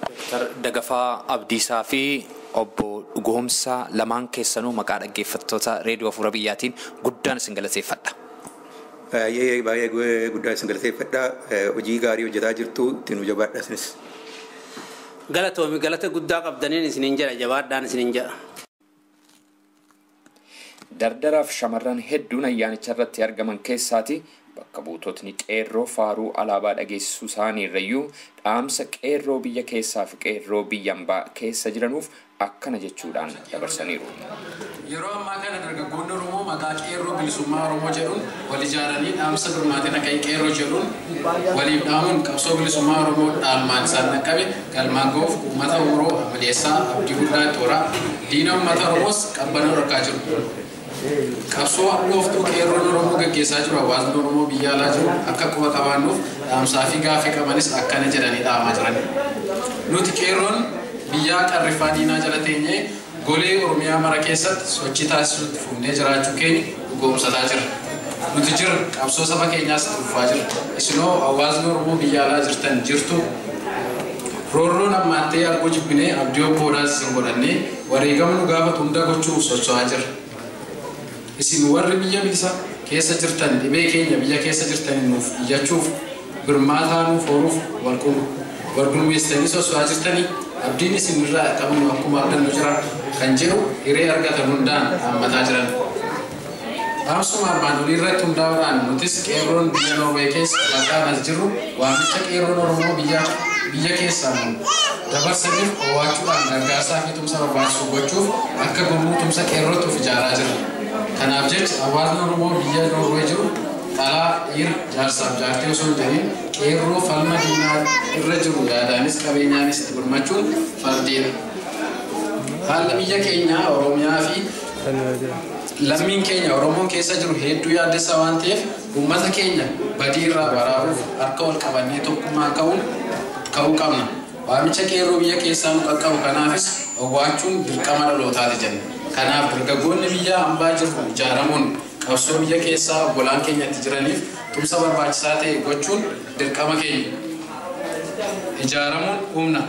C: Dooktar Dagafaa Abdiisaa fi obbo Dhugoomsaa lamaan keessanuu maqaa dhaggeeffattoota reediyoo Afuura Biyyaatiin guddaan isin galateeffadha.
F: Baay'ee baay'ee guddaa isin galateeffadha. Hojii gaarii hojjetaa jirtu ittiin nu jabaadha isinis.
B: Galatoomi galata guddaa qabdaniin isiniin jedha jabaadhaan isiniin jedha.
C: Dardaraaf shamarran hedduun ayyaanicha irratti argaman keessaati bakka buutotni qeerroo faaruu alaabaa dhageessisuu isaanii irrayyuu dhaamsa qeerroo biyya keessaa fi qeerroo biyya ambaa keessa jiranuuf akkana jechuudhaan dabarsaniiru.
G: Yeroo ammaa kana dargaggoonni Oromoo maqaa qeerroo bilisummaa Oromoo jedhuun wal ijaaranii dhaamsa birmaatina ka'ii qeerroo jedhuun waliif dhaamuun qabsoo bilisummaa Oromoo dhaalmaan isaan dhaqqabe galmaan ga'uuf uummata Oromoo amaleessaa abdii guddaa itti horaa diina uummata Oromoos qabbanoo dhorkaa jiru. Qabsoo hadhooftuu qeerroon Oromoo gaggeessaa jiru hawaasni Oromoo biyya alaa jiru akka quba qabaannuuf dhaamsaa fi gaaffii qabanis akkana jedhanii dhaamaa jiran. Nuti qeerroon biyyaa qarriffaa diinaa jala teenyee golee Oromiyaa mara keessatti sochii taasisuutti fufnee jiraachuu keenya dhugoomsataa jira. Nuti jirra qabsoo saba keenyaas itti fufaa jira. Isinoo hawaasni Oromoo biyya alaa jirtan jirtu roorroon ammaattee arguu jibbinee abdii obboodaas isin godhannee wareegamnu gaafatu hunda gochuuf socho'aa jira. Isin warri biyya bilisa keessa jirtan dhibee keenya biyya keessa jirtan nuuf iyyachuuf birmaataa nuuf horuuf wal gurmeessitanii socho'aa jirtanii abdiin isin irraa qabnu akkuma argannu jira kan jedhu hiree argatan hundaan dhaammataa jiran. Dhaamsuma armaan olii irratti hundaa'uudhaan nutis qeerroon biyya Noorwee keessa maqaan as jirru waamicha qeerroon Oromoo biyya keessaa dabarsaniif owwaachuudhaan gargaarsaa fi tumsa barbaachisu gochuuf akka gurmuu tumsa qeerrootti of ijaaraa jirra. Kanaaf jecha hawaasni Oromoo biyya Noorwee jiru dhalaa dhiira jaarsaaf jaartee osoo hin jedhin qeerroo falma diinaa irra jiru yaadaanis qabeenyaanis itti birmachuun fardiidha. Haalli biyya keenyaa Oromiyaa fi lammiin keenya Oromoon keessa jiru hedduu yaaddessaa waan ta'eef uummata keenya badii irraa baraaruuf harka wal qabannee tokkummaa ka'uu qabna. Waamicha qeerroo biyya keessaa nu qaqqabu kanaafis owwaachuun dirqama dhalootaati jenna. Kanaaf dargaggoonni biyya hambaa jiru ijaaramuun qabsoo biyya keessaa obbolaan keenyatti jiraniif tumsa barbaachisaa ta'e gochuun dirqama keenya. Ijaaramuun humna.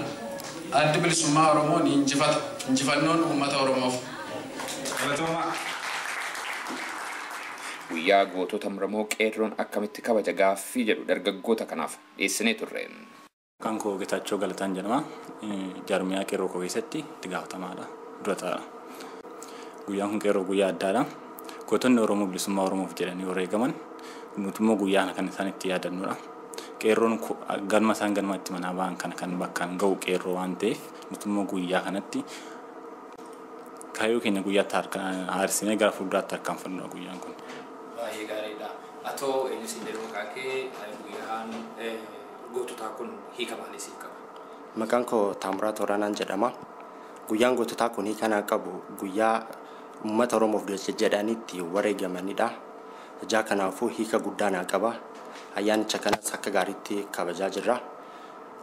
G: Addi bilisummaa Oromoo ni injifata. Injifannoon uummata Oromoof.
C: Guyyaa gootota Oromoo qeerroon akkamitti kabaja gaaffii jedhu dargaggoota kanaaf dhiyeessinee turre.
H: Maqaan koo Getaachoo Galataan jedhama. Jaarmiyaa qeerroo koo keessatti itti gaafatamaadha. Dura taa'aa. Guyyaan kun qeerroo guyyaa addaadha. Gootonni Oromoo bilisummaa Oromoof jedhanii wareegaman nuti immoo guyyaa kana kan isaan itti yaadannudha. Qeerroon galma isaan galma itti manaa ba'an kana kan bakkaan ga'u qeerroo waan ta'eef nuti immoo guyyaa kanatti kaayyoo keenya guyyaatti haarsinee gara fuulduraatti harkaanfannudha guyyaan kun.
C: Baay'ee gaariidha. Atoo eenyu siin jedhu maqaa kee, guyyaan goototaa kun hiika maalii siif qaba?
I: Maqaan koo Taamuraat Waraanaan jedhama. Guyyaan goototaa kun hiika naa qabu guyyaa uummata Oromoof jedhanii itti wareegamanidha. Ijaa kanaafuu hiika guddaa naa qaba. Ayyaanicha kanas akka gaariitti kabajaa jirra.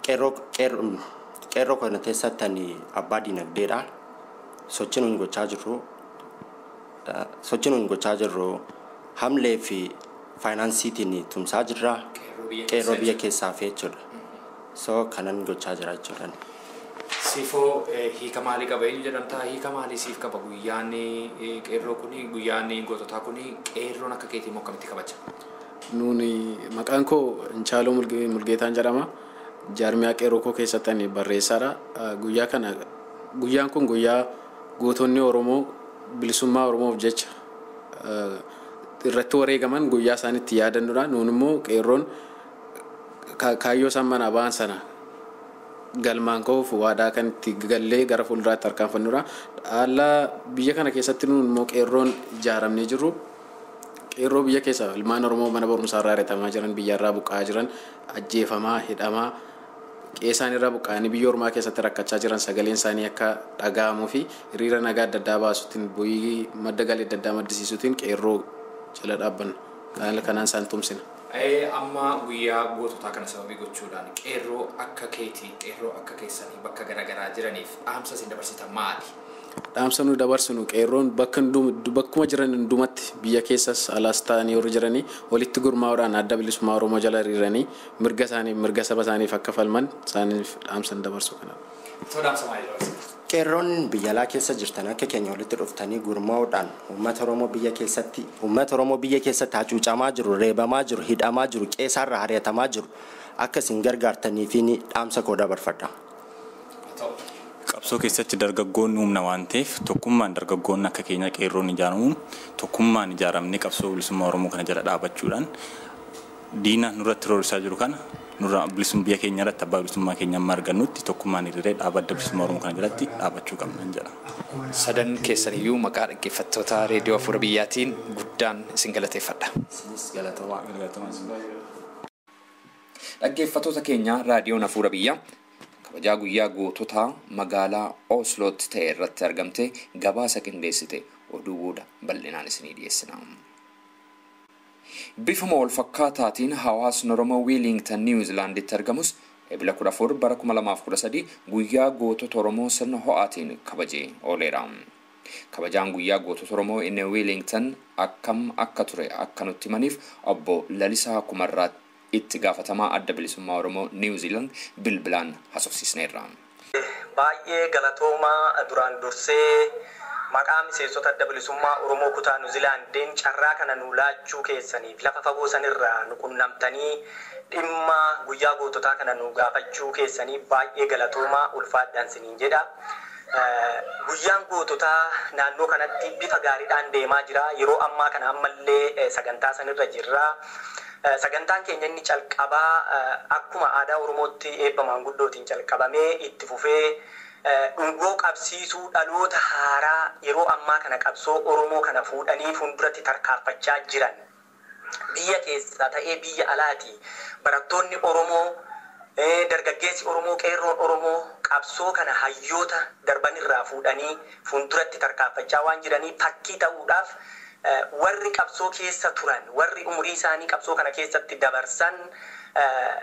I: Qeerroo kana keessatti ani abbaa dinagdeedha. Sochii nuyi gochaa jirru hamlee fi faayinaansiitiin tumsaa jirra. Qeerroo biyya keessaa fi jechuudha. So kanan gochaa jira jechuudha.
C: Siifoo hiika maalii qaba? Eenyu jedhamtaa? Hiika maalii siif qaba guyyaan qeerroo kuni, guyyaan goototaa kuni, qeerroon akka keetii immoo akkamitti kabaja?
G: Nuuni maqaan koo Inchaaloo Mulgeetaan jedhama. Jaarmiyaa qeerroo koo keessatti ani barreessaadha. Guyyaa kana guyyaan kun guyyaa gootonni Oromoo bilisummaa Oromoof jecha irratti wareegaman guyyaa isaan itti yaadannudha. Nuun immoo qeerroon kaayyoo isaan manaa ba'an sana galmaan koof waadaa kan itti gallee gara fuulduraatti harkaanfannudha. Haala biyya kana keessatti nuun immoo qeerroon ijaaramnee jirru. Qeerroo biyya keessa ilmaan Oromoo mana barumsaa irraa ari'atamaa jiran, biyya irraa buqqa'aa jiran, ajjeefamaa, hidhamaa, qe'ee isaanii irraa buqqa'anii biyya ormaa keessatti rakkachaa jiran sagaleen isaanii akka dhaga'amuu fi hiriira nagaa adda addaa baasuutiin bu'ii madda galii adda addaa maddisiisuutiin qeerroo jala dhaabbanna. Kanaan isaan tumsina.
C: Amma guyyaa goototaa kana sababii gochuudhaan qeerroo akka keetii, qeerroo akka keessanii bakka garaagaraa jiraniif dhaamsa isin dabarsitan maali?
G: Dhaamsa nu dabarsinu qeerroon bakkuma jiran hundumatti biyya keessas alaas ta'anii yeroo jiranii walitti gurmaa'uudhaan adda bilisummaa Oromoo jala hiriiranii mirga isaanii mirga saba isaaniif akka falman isaaniif dhaamsa dabarsu kana.
C: Dhaamsa maalii dabarsita?
I: Qeerroon biyya alaa keessa jirtan akka keenya walitti dhuftanii gurmaa'uudhaan uummata Oromoo biyya keessatti uummata Oromoo biyya keessatti hacuucamaa jiru, reebamaa jiru, hidhamaa jiru, qe'eesaarraa ari'atamaa jiru akka isin gargaartanii fi dhaamsa koo dabarfadha.
H: Qabsoo keessatti dargaggoonni humna waan ta'eef tokkummaan dargaggoonni akka keenya qeerroon ijaaramuun tokkummaan ijaaramnee qabsoo bilisummaa Oromoo kana jala dhaabachuudhaan diina nurratti roorrisaa jiru kana nurra bilisummaa biyya keenya irratti abbaa bilisummaa keenya amma argannutti tokkummaan hiriiree dhaaba adda bilisummaa Oromoo kana jalatti dhaabachuu qabna jedha.
C: Sadan keessaniyyuu maqaa dhaggeeffattoota reediyoo Afuura Biyyaatiin guddaan isin galateeffadha.
I: Isinis galatoomaa.
C: Dhaggeeffattoota keenya, raadiyoon Afuura Biyyaa kabajaa guyyaa goototaa magaalaa Oslootti ta'e irratti argamte gabaasa qindeessite oduu booda bal'inaan isinii dhiyeessina. Bifuma wal fakkaataatiin hawaasni Oromoo Wiilington Niwuzilaanditti argamus Ebila 14 bara 2013 guyyaa gootota Oromoo sirna ho'aatiin kabajee ooleera. Kabajaan guyyaa gootota Oromoo inni Wiilington akkam akka ture akka nutti himaniif obbo Lalisaa Kumarraa itti gaafatamaa adda bilisummaa Oromoo Niwuziiland bilbilaan haasofsiisneerra.
J: Baay'ee galatoomaa. Duraan dursee maqaa miseensota adda bilisummaa Oromoo kutaa Niwuziilaandiin carraa kana nu laachuu keessaniif, lafa fagoo sanirraa nu qunnamtanii dhimma guyyaa goototaa kana nu gaafachuu keessanii baay'ee galatoomaa, ulfaadhaan siniin jedha. Guyyaan goototaa naannoo kanatti bifa gaariidhaan deemaa jira. Yeroo ammaa kana ammallee sagantaa sanirra jirra. Sagantaan keenya inni calqabaa akkuma aadaa Oromootti eebba maanguddootiin calqabamee itti fufee dhungoo qabsiisuu, dhaloota haaraa yeroo ammaa kana qabsoo Oromoo kana fuudhanii fuulduratti tarkaanfachaa jiran, biyya keessaa ta'ee biyya alaati, barattoonni Oromoo, dargaggeessi Oromoo, qeerroon Oromoo qabsoo kana hayyoota darbanirraa fuudhanii fuulduratti tarkaanfachaa waan jiranii fakkii ta'uudhaaf warri qabsoo keessa turan, warri umurii isaanii qabsoo kana keessatti dabarsan,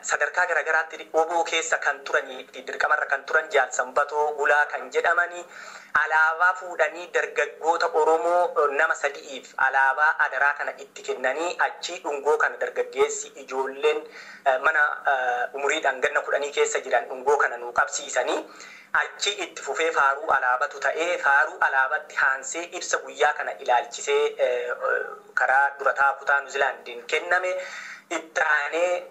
J: sadarkaa garaagaraatti oboo keessa kan turanii, dirqamarra kan turan, Jaal Sanbatoo Gulaa kan jedhamani alaabaa fuudhanii dargaggoota Oromoo nama sadi'iif alaabaa adaraa kana itti kennanii, achii dhungoo kana dargaggeessi ijoolleen mana umuriidhaan ganna 10 keessa jiran dhungoo kana nuu qabsiisanii, achi itti fufee faaruu alaabatu ta'ee, faaruu alaabatti haansee ibsa guyyaa kana ilaalchisee karaa durataa kutaa Niwuziilaandiin kenname, itti aanee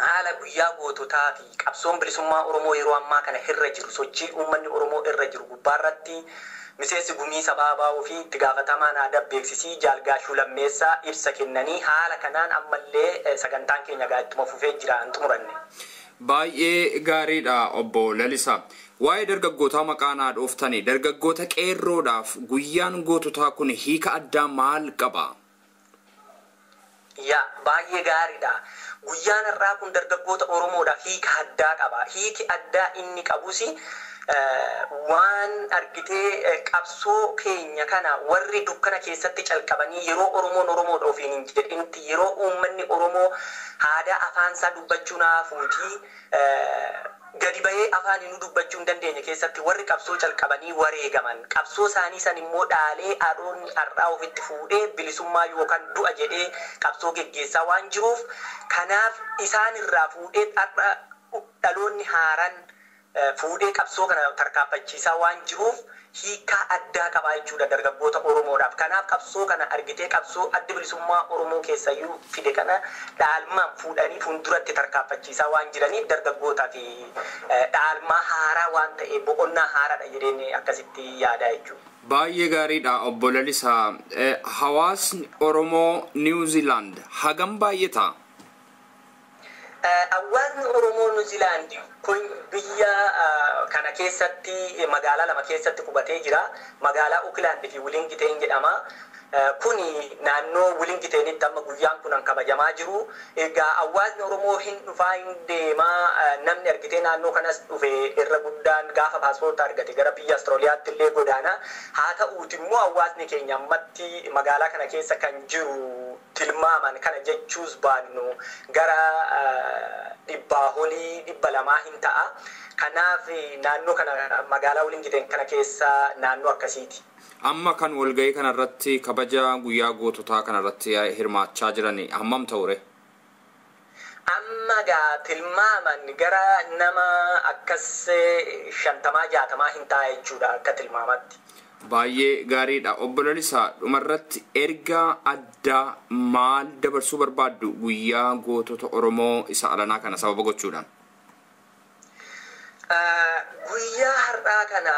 J: Haala guyyaa goototaa fi qabsoon bilisummaa Oromoo yeroo ammaa kana irra jiru, sochii uummanni Oromoo irra jiru gubbaarratti miseensi gumii sabaa baa'uu fi itti gaafatamaan aadaa beeksisii Jaalgaashuu Lammeessaa ibsa kennanii, haala kanaan ammallee sagantaan keenya gaa ittuma fufee jira, hin xumuranne.
C: Baay'ee gaariidha, obbo Lalisaa. Waa'ee dargaggootaa maqaa naa dhooftanii, dargaggoota qeerroodhaaf guyyaan goototaa kun hiika addaa maal qaba?
J: Yaa, baay'ee gaariidha. Guyyaan har'aa kun dargaggoota Oromoodhaaf hiika addaa qaba. Hiiki addaa inni qabus waan argitee qabsoo keenya kana warri dukkana keessatti calqabanii, yeroo Oromoon Oromoodha ofiin hin jedhinti, yeroo uummanni Oromoo aadaa afaansaa dubbachuu naafuutii gadi bahee afaan inni dubbachuu hin dandeenye keessatti warri qabsoo calqabanii wareegaman, qabsoo isaanii san immoo dhaalee haadhoonni har'aa ofitti fuudhee bilisummaa yookaan du'a jedhee qabsoo geggeessaa waan jiruuf, kanaaf isaan irraa fuudhee har'a dhaloonni haaraan fuudhee qabsoo kana tarkaanfachiisaa waan jiruuf hiikaa addaa qabaa jechuudha dargaggoota Oromoodhaaf. Kanaaf qabsoo kana argitee qabsoo adda bilisummaa Oromoo keessayyuu fide kana dhaalmaan fuudhanii fuulduratti tarkaanfachiisaa waan jiraniif dargaggootaa fi dhaalmaa haaraa waan ta'e, boqonnaa haaraadha jedheen akkasitti yaadaa jechuudha.
C: Baay'ee gaariidha, obbo Lalisaa. Hawaasni Oromoo Niwuziilaand hagam baay'ata?
J: Hawaasni Oromoo Niwuziilaand kun biyya kana keessatti magaalaa lama keessatti qubatee jira. Magaalaa Okilaand fi Wilingiteen jedhama. Kuni naannoo Wilingiteenitti amma guyyaan kun kan kabajamaa jiru. Egaa hawaasni Oromoo hin dhufaa, hin deemaa. Namni argitee naannoo kanas dhufe irra guddaan gaafa paaspoortii argate gara biyya Awustiraaliyaatti illee godaana. Haa ta'uuti immoo hawaasni keenya ammatti magaalaa kana keessa kan jiru tilmaaman kana jechuus baannu gara 100 olii 200 hin ta'a. Kanaaf naannoo kana magaalaa Wilingiteen kana keessa naannoo akkasiiti.
C: Amma kan walgahii kanarratti kabaja guyyaa goototaa kanarratti hirmaachaa jiran hammam ta'ure?
J: Amma gaa tilmaaman gara nama akkas 50 60 hin ta'a jechuudha akka tilmaamatti.
C: Baay'ee gaariidha. Obbo Lalisaa, dhumarratti ergaa addaa maal dabarsuu barbaaddu guyyaa gootota Oromoo isa alanaa kana sababa gochuudhaan?
J: Guyyaa har'aa kana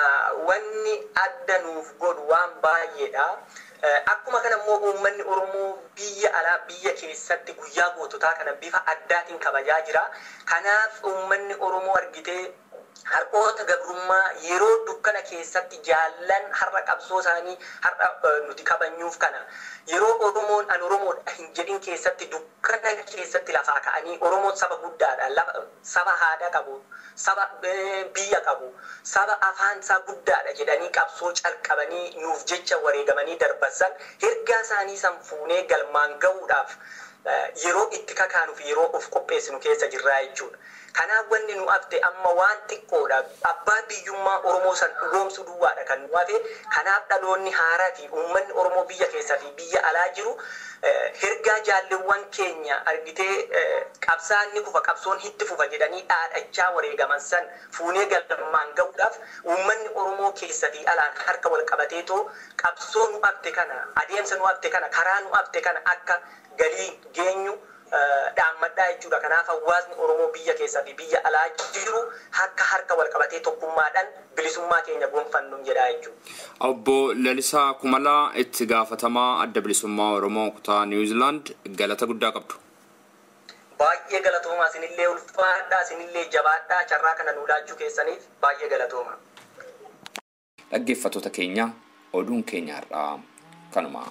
J: wanni adda nuuf godhu waan baay'eedha. Akkuma kana immoo uummanni Oromoo biyya alaa biyya keessatti guyyaa goototaa kana bifa addaatiin kabajaa jira. Kanaaf uummanni Oromoo argitee har'oota gabrummaa yeroo dukkana keessatti jaallan har'a qabsoo isaanii har'a nuti kabanyuuf kana yeroo Oromoon an Oromoodha hin jedhin keessatti dukkana keessatti lafaa ka'anii, Oromoon saba guddaadha, saba aadaa qabu, saba biyya qabu, saba afaan isaa guddaadha jedhanii qabsoo calqabanii nuuf jecha wareegamanii darbasan, ergaa isaanii san fuunee galmaan ga'uudhaaf yeroo itti kakaanuu fi yeroo of qopheessinu keessa jirraa jechuudha. Kanaaf wanni nu hafte amma waan xiqqoodha. Abbaa biyyummaa Oromoo san dhugoomsuu duwwaadha kan nu hafe. Kanaaf dhaloonni haaraa fi uummanni Oromoo biyya keessaa fi biyya alaa jiru ergaa jaalleewwan keenya argitee qabsaan ni kufa, qabsoon hitti fufa jedhanii dhaadhachaa wareegaman san fuunee galmaan ga'uudhaaf uummanni Oromoo keessa fi alaan harka wal qabateetoo qabsoo nu hafte kana, adeemsa nu hafte kana, karaa nu hafte kana akka galii geenyu dhaammadhaa jechuudha. Kanaaf hawaasni Oromoo biyya keessaa fi biyya alaa jiru harka harka wal qabatee tokkummaadhaan bilisummaa keenya gonfannu jedhaa jechuudha.
C: Obbo Lalisaa Kumalaa, itti gaafatamaa adda bilisummaa Oromoo kutaa Niwuziilaand, galata guddaa qabdu.
J: Baay'ee galatoomaa, isinillee ulfaadhaa, isinillee jabaadhaa, carraa kana nuu laachuu keessaniif baay'ee galatooma.
C: Dhaggeeffattoota keenya, oduun keenya har'aa kanuma.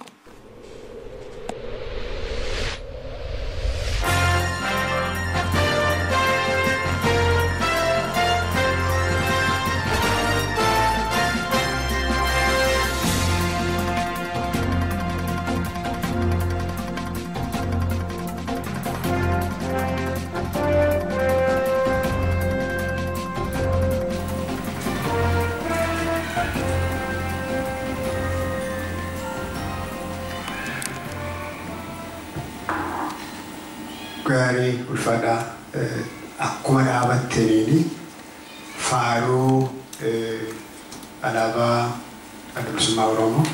K: Gaarii, ulfaadhaa. Akkuma dhaabattaniini faaruu alaabaa Adda Bilisummaa Oromoo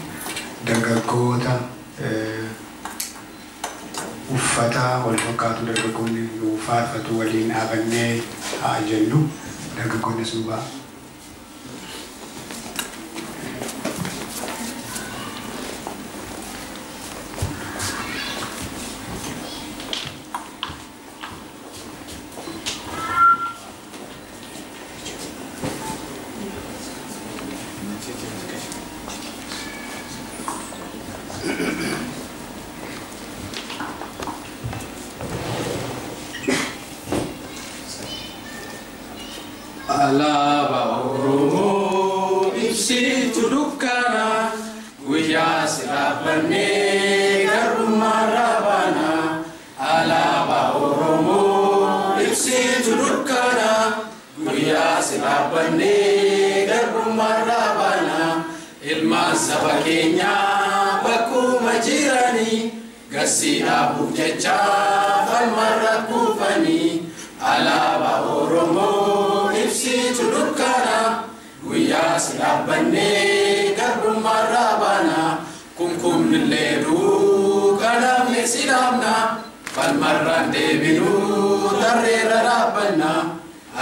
K: dargaggoota Uffata wal fakkaatu dargaggoonni nu faarfatu waliin dhaabannee haa jennu dargaggoonni sun ba'a.
G: Alaabaa Oromoo ibsitu dukkana guyyaa si dhaabbannee garbummaa raabana. Alaabaa Oromoo ibsitu dukkana guyyaa si dhaabbannee garbummaa raabana. Ilmaan saba keenyaa bakkuma jiranii gasii dhaabuuf jecha falmarra kuufanii. Alaabaa Oromoo ibsitu dukkana guyyaa si dhaabbannee garbummaa raabana. Kumkumnillee duukanaafne si dhaabna falmarraan deebinuu tarreerra dhaabbanna.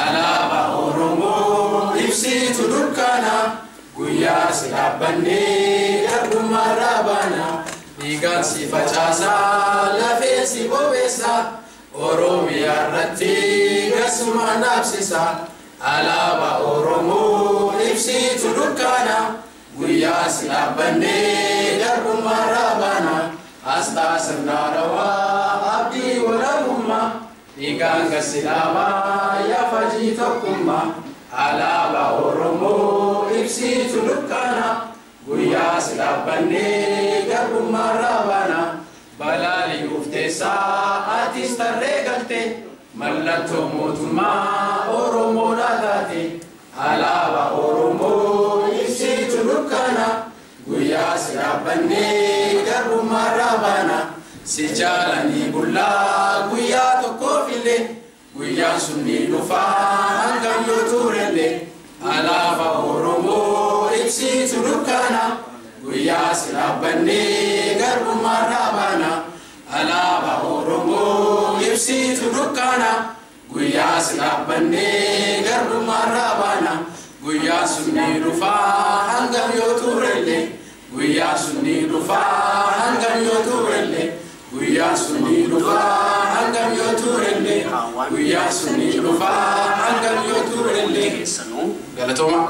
G: Alaabaa Oromoo ibsitu dukkana guyyaa si dhaabbannee garbummaa raabana. Dhiigaan si facaasaa lafee si bobeessa Oromiyaa irratti gasumaan dhaabsisa. Alaabaa Oromoo ibsitu dukkana guyyaa si dhaabbannee garbummaa raabana. Asxaa sirnaa rawaa abdii walabummaa dhiigaan gasi dhaabaa yaafajii tokkummaa. Alaabaa Oromoo ibsitu dukkana guyyaa si dhaabbannee garbummaa raabana. Balaalii ufteessaa atis tarree galte mallattoo mootummaa Oromoodhaa taate. Alaabaa Oromoo ibsitu dukkana guyyaa si dhaabbannee garbummaa raabana. Si jaalanii bullaa guyyaa tokkoof illee guyyaan sun ni dhufaa hangam yoo turellee. Alaabaa Oromoo ibsitu dukkana guyyaa si dhaabbannee garbummaa raabana. Alaabaa Oromoo ibsitu dukkana guyyaa si dhaabbannee garbummaa raabana. Guyyaa sun ni dhufaa hangam yoo turellee guyyaa sun ni dhufaa hangam yoo turellee guyyaa sun ni dhufaa hangam yoo turellee guyyaa sun ni dhufaa hangam yoo turellee. Galatooma.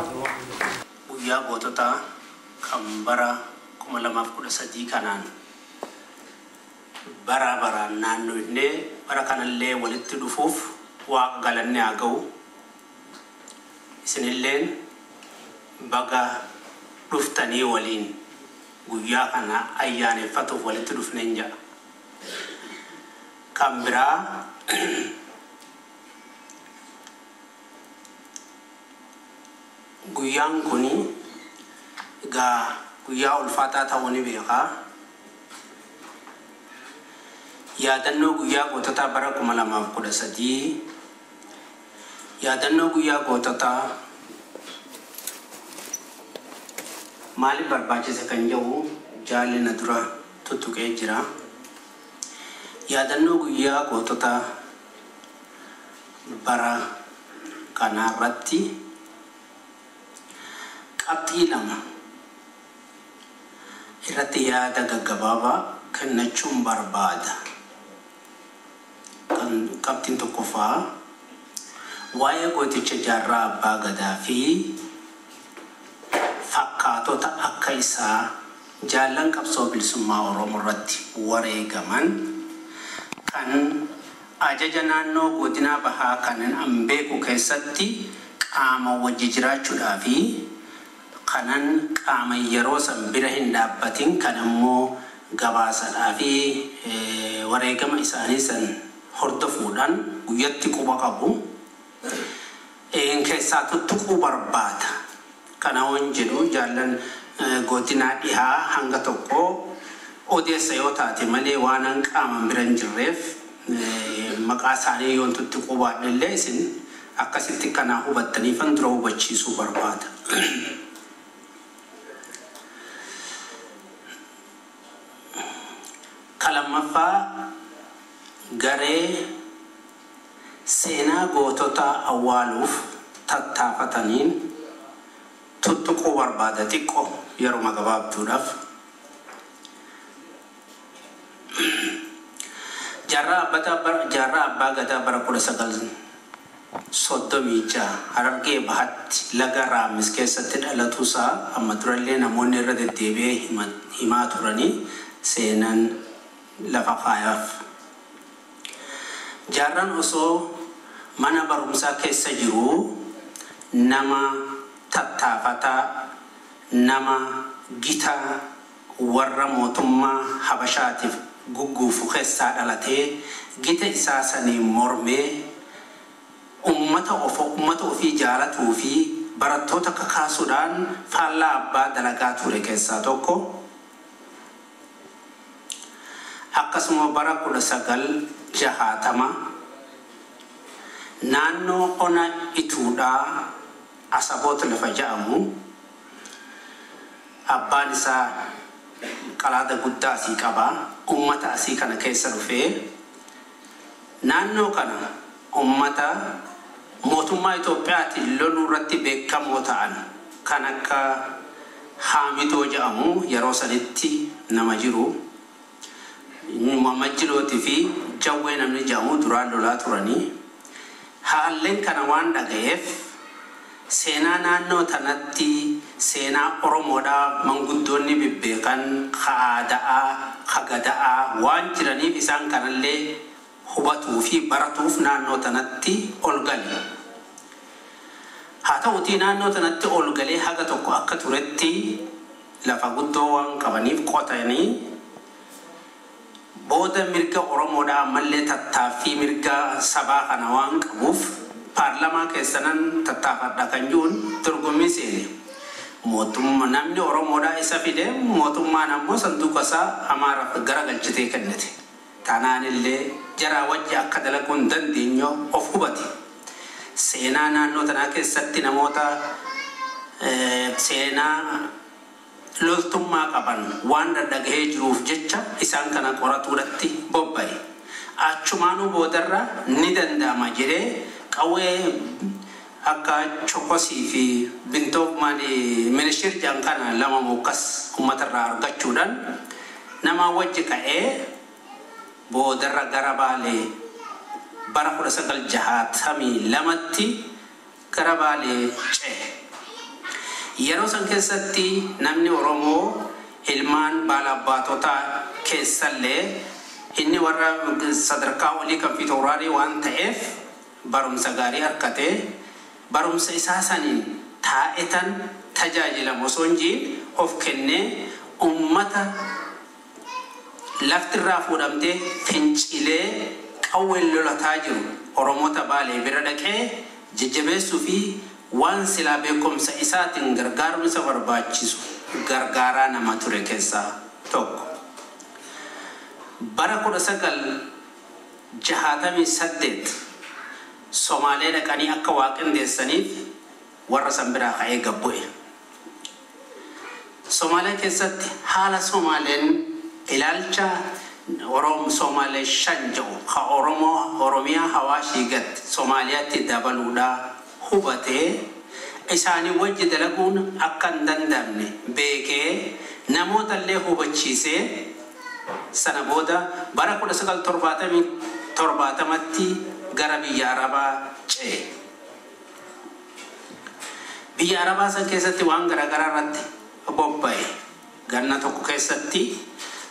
B: Guyyaa goototaa kan bara 2013 kanaan bara baraan naannoo bara kanallee walitti dhufuuf waaqa galannee haa ga'u. Isinilleen baga dhuftanii waliin guyyaa kana ayyaaneffatuuf walitti dhufneen jedha. Kan biraa guyyaan kuni egaa guyyaa ulfaataa ta'uu ni beekaa. Yaadannoo guyyaa goototaa bara 2013 yaadannoo guyyaa goototaa maaliif barbaachise kan jedhu jaalli na dura tuttuqee jira. Yaadannoo guyyaa goototaa bara kanarratti qabxii lama irratti yaada gaggabaabaa kennachuun barbaada. Qabxiin tokkoffaa waa'ee gooticha Jaarraa Abbaa Gadaa fi fakkaatota akka isaa jaallan qabsoo bilisummaa Oromoo irratti wareegaman kan ajaja naannoo godina bahaa kanan an beeku keessatti qaama wajji jiraachuudhaa fi kanan qaama yeroo san bira hin dhaabbatin kan ammoo gabaasadhaa fi wareegama isaanii san hordofuudhaan guyyatti quba qabu keessaa tuttuquu barbaada. Kana waan jedhu jaallan godinaa dhihaa hanga tokko odeessa yoo taate malee waan an qaaman bira hin jirreef maqaa isaanii yoon tuttuquu baadhe isin akkasitti kana hubattaniifan dura hubachiisuu barbaada. Ka lammaffaa Garee seenaa gootota awwaaluuf tattaafataniin tuttuquu barbaada xiqqoo yeruma gabaabduudhaaf. Jaarraa Abbaa Gadaa bara 1936 Harargee Bahatti laga Raamis keessatti dhalatuusaa amma durallee namoonni irra deddeebi'ee himaa turanii seenan lafa kaayaaf. Jaarraan osoo mana barumsaa keessa jiruu nama tattaafataa, nama gitaa warra mootummaa Habashaatiif gugguufu keessaa dhalatee gita isaa saniin mormee ummata ofii jaalatuu fi barattoota kakaasuudhaan faallaa abbaa dalagaa ture keessaa tokko. Akkasuma bara 1960 naannoo ona Ituudhaa Asaboota lafa jedhamu abbaan isaa qalaada guddaa asii qaba. Ummata asii kana keessa dhufee naannoo kana ummata mootummaa Itoophiyaatiin loluu irratti beekamoo ta'an kan akka Haamitoo jedhamu yeroo sanitti nama jiru. Mamajjilootii fi Jawwee namni jedhamu duraan lolaa turanii. Haalleen kana waan dhaga'eef seenaa naannoo tanatti seenaa Oromoodhaa manguddoonni bebbeekan ka aada'aa, ka gada'aa waan jiraniif isaan kanallee hubatuu fi baratuuf naannoo tanatti ol gale. Haa ta'utii naannoo tanatti ol galee haga tokko akka turetti lafa guddoo waan qabaniif qotanii booda mirga Oromoodhaa ammallee tattaaffii mirga sabaa kana waan qabuuf paarlamaa keessanan tattaafadha kan jiruun dorgommii seene. Mootummaa namni Oromoodhaa isa fide mootummaan ammoo sanduuqa isaa Amaaraaf garagalchitee kennite. Tanaan illee jaraa wajji akka dalaguu hin dandeenye of hubate. Seenaa naannoo tanaa keessatti namoota seenaa loltummaa qaban waan daddagahee jiruuf jecha isaan kana qoratuudhatti bobba'e. Achumaanuu boodarra ni danda'ama jedhee qawwee akka chokosii fi bintoo maali ministeer jedhan kana lama mokkas uummatarraa argachuudhaan nama wajji ka'ee boodarra gara Baalee bara 1962tti gara Baalee ce'e. Yeroo san keessatti namni Oromoo ilmaan baalaabbaatotaa keessallee inni warra sadarkaa olii kan fiitooraarii waan ta'eef barumsa gaarii harkatee barumsa isaa saniin taa'etan tajaajilamu osoo hin jiin of kennee uummata laftirraa fuudhamtee fincilee qawween lolataa jiru Oromoota Baalee bira dhaqee jajjabeessuu fi waan silaa beekumsa isaatiin gargaarumsa barbaachisu gargaaraa nama ture keessaa tokko. Bara 1968 Somaalee dhaqanii akka waa qindeessaniif warra san biraa ka'ee gabbu'e. Somaalee keessatti haala Somaaleen ilaalcha Oromoo Somaalee shan jedhu ka Oromoo Oromiyaa Hawaashii gatti Somaaliyaatti dabaluudhaa hubatee isaanii wajji dalaguun akka hin danda'amne beekee namoota illee hubachiisee sana booda bara 1970tti gara biyya Arabaa ce'e. Biyya Arabaa san keessatti waan garaagaraa irratti bobba'e. Ganna tokko keessatti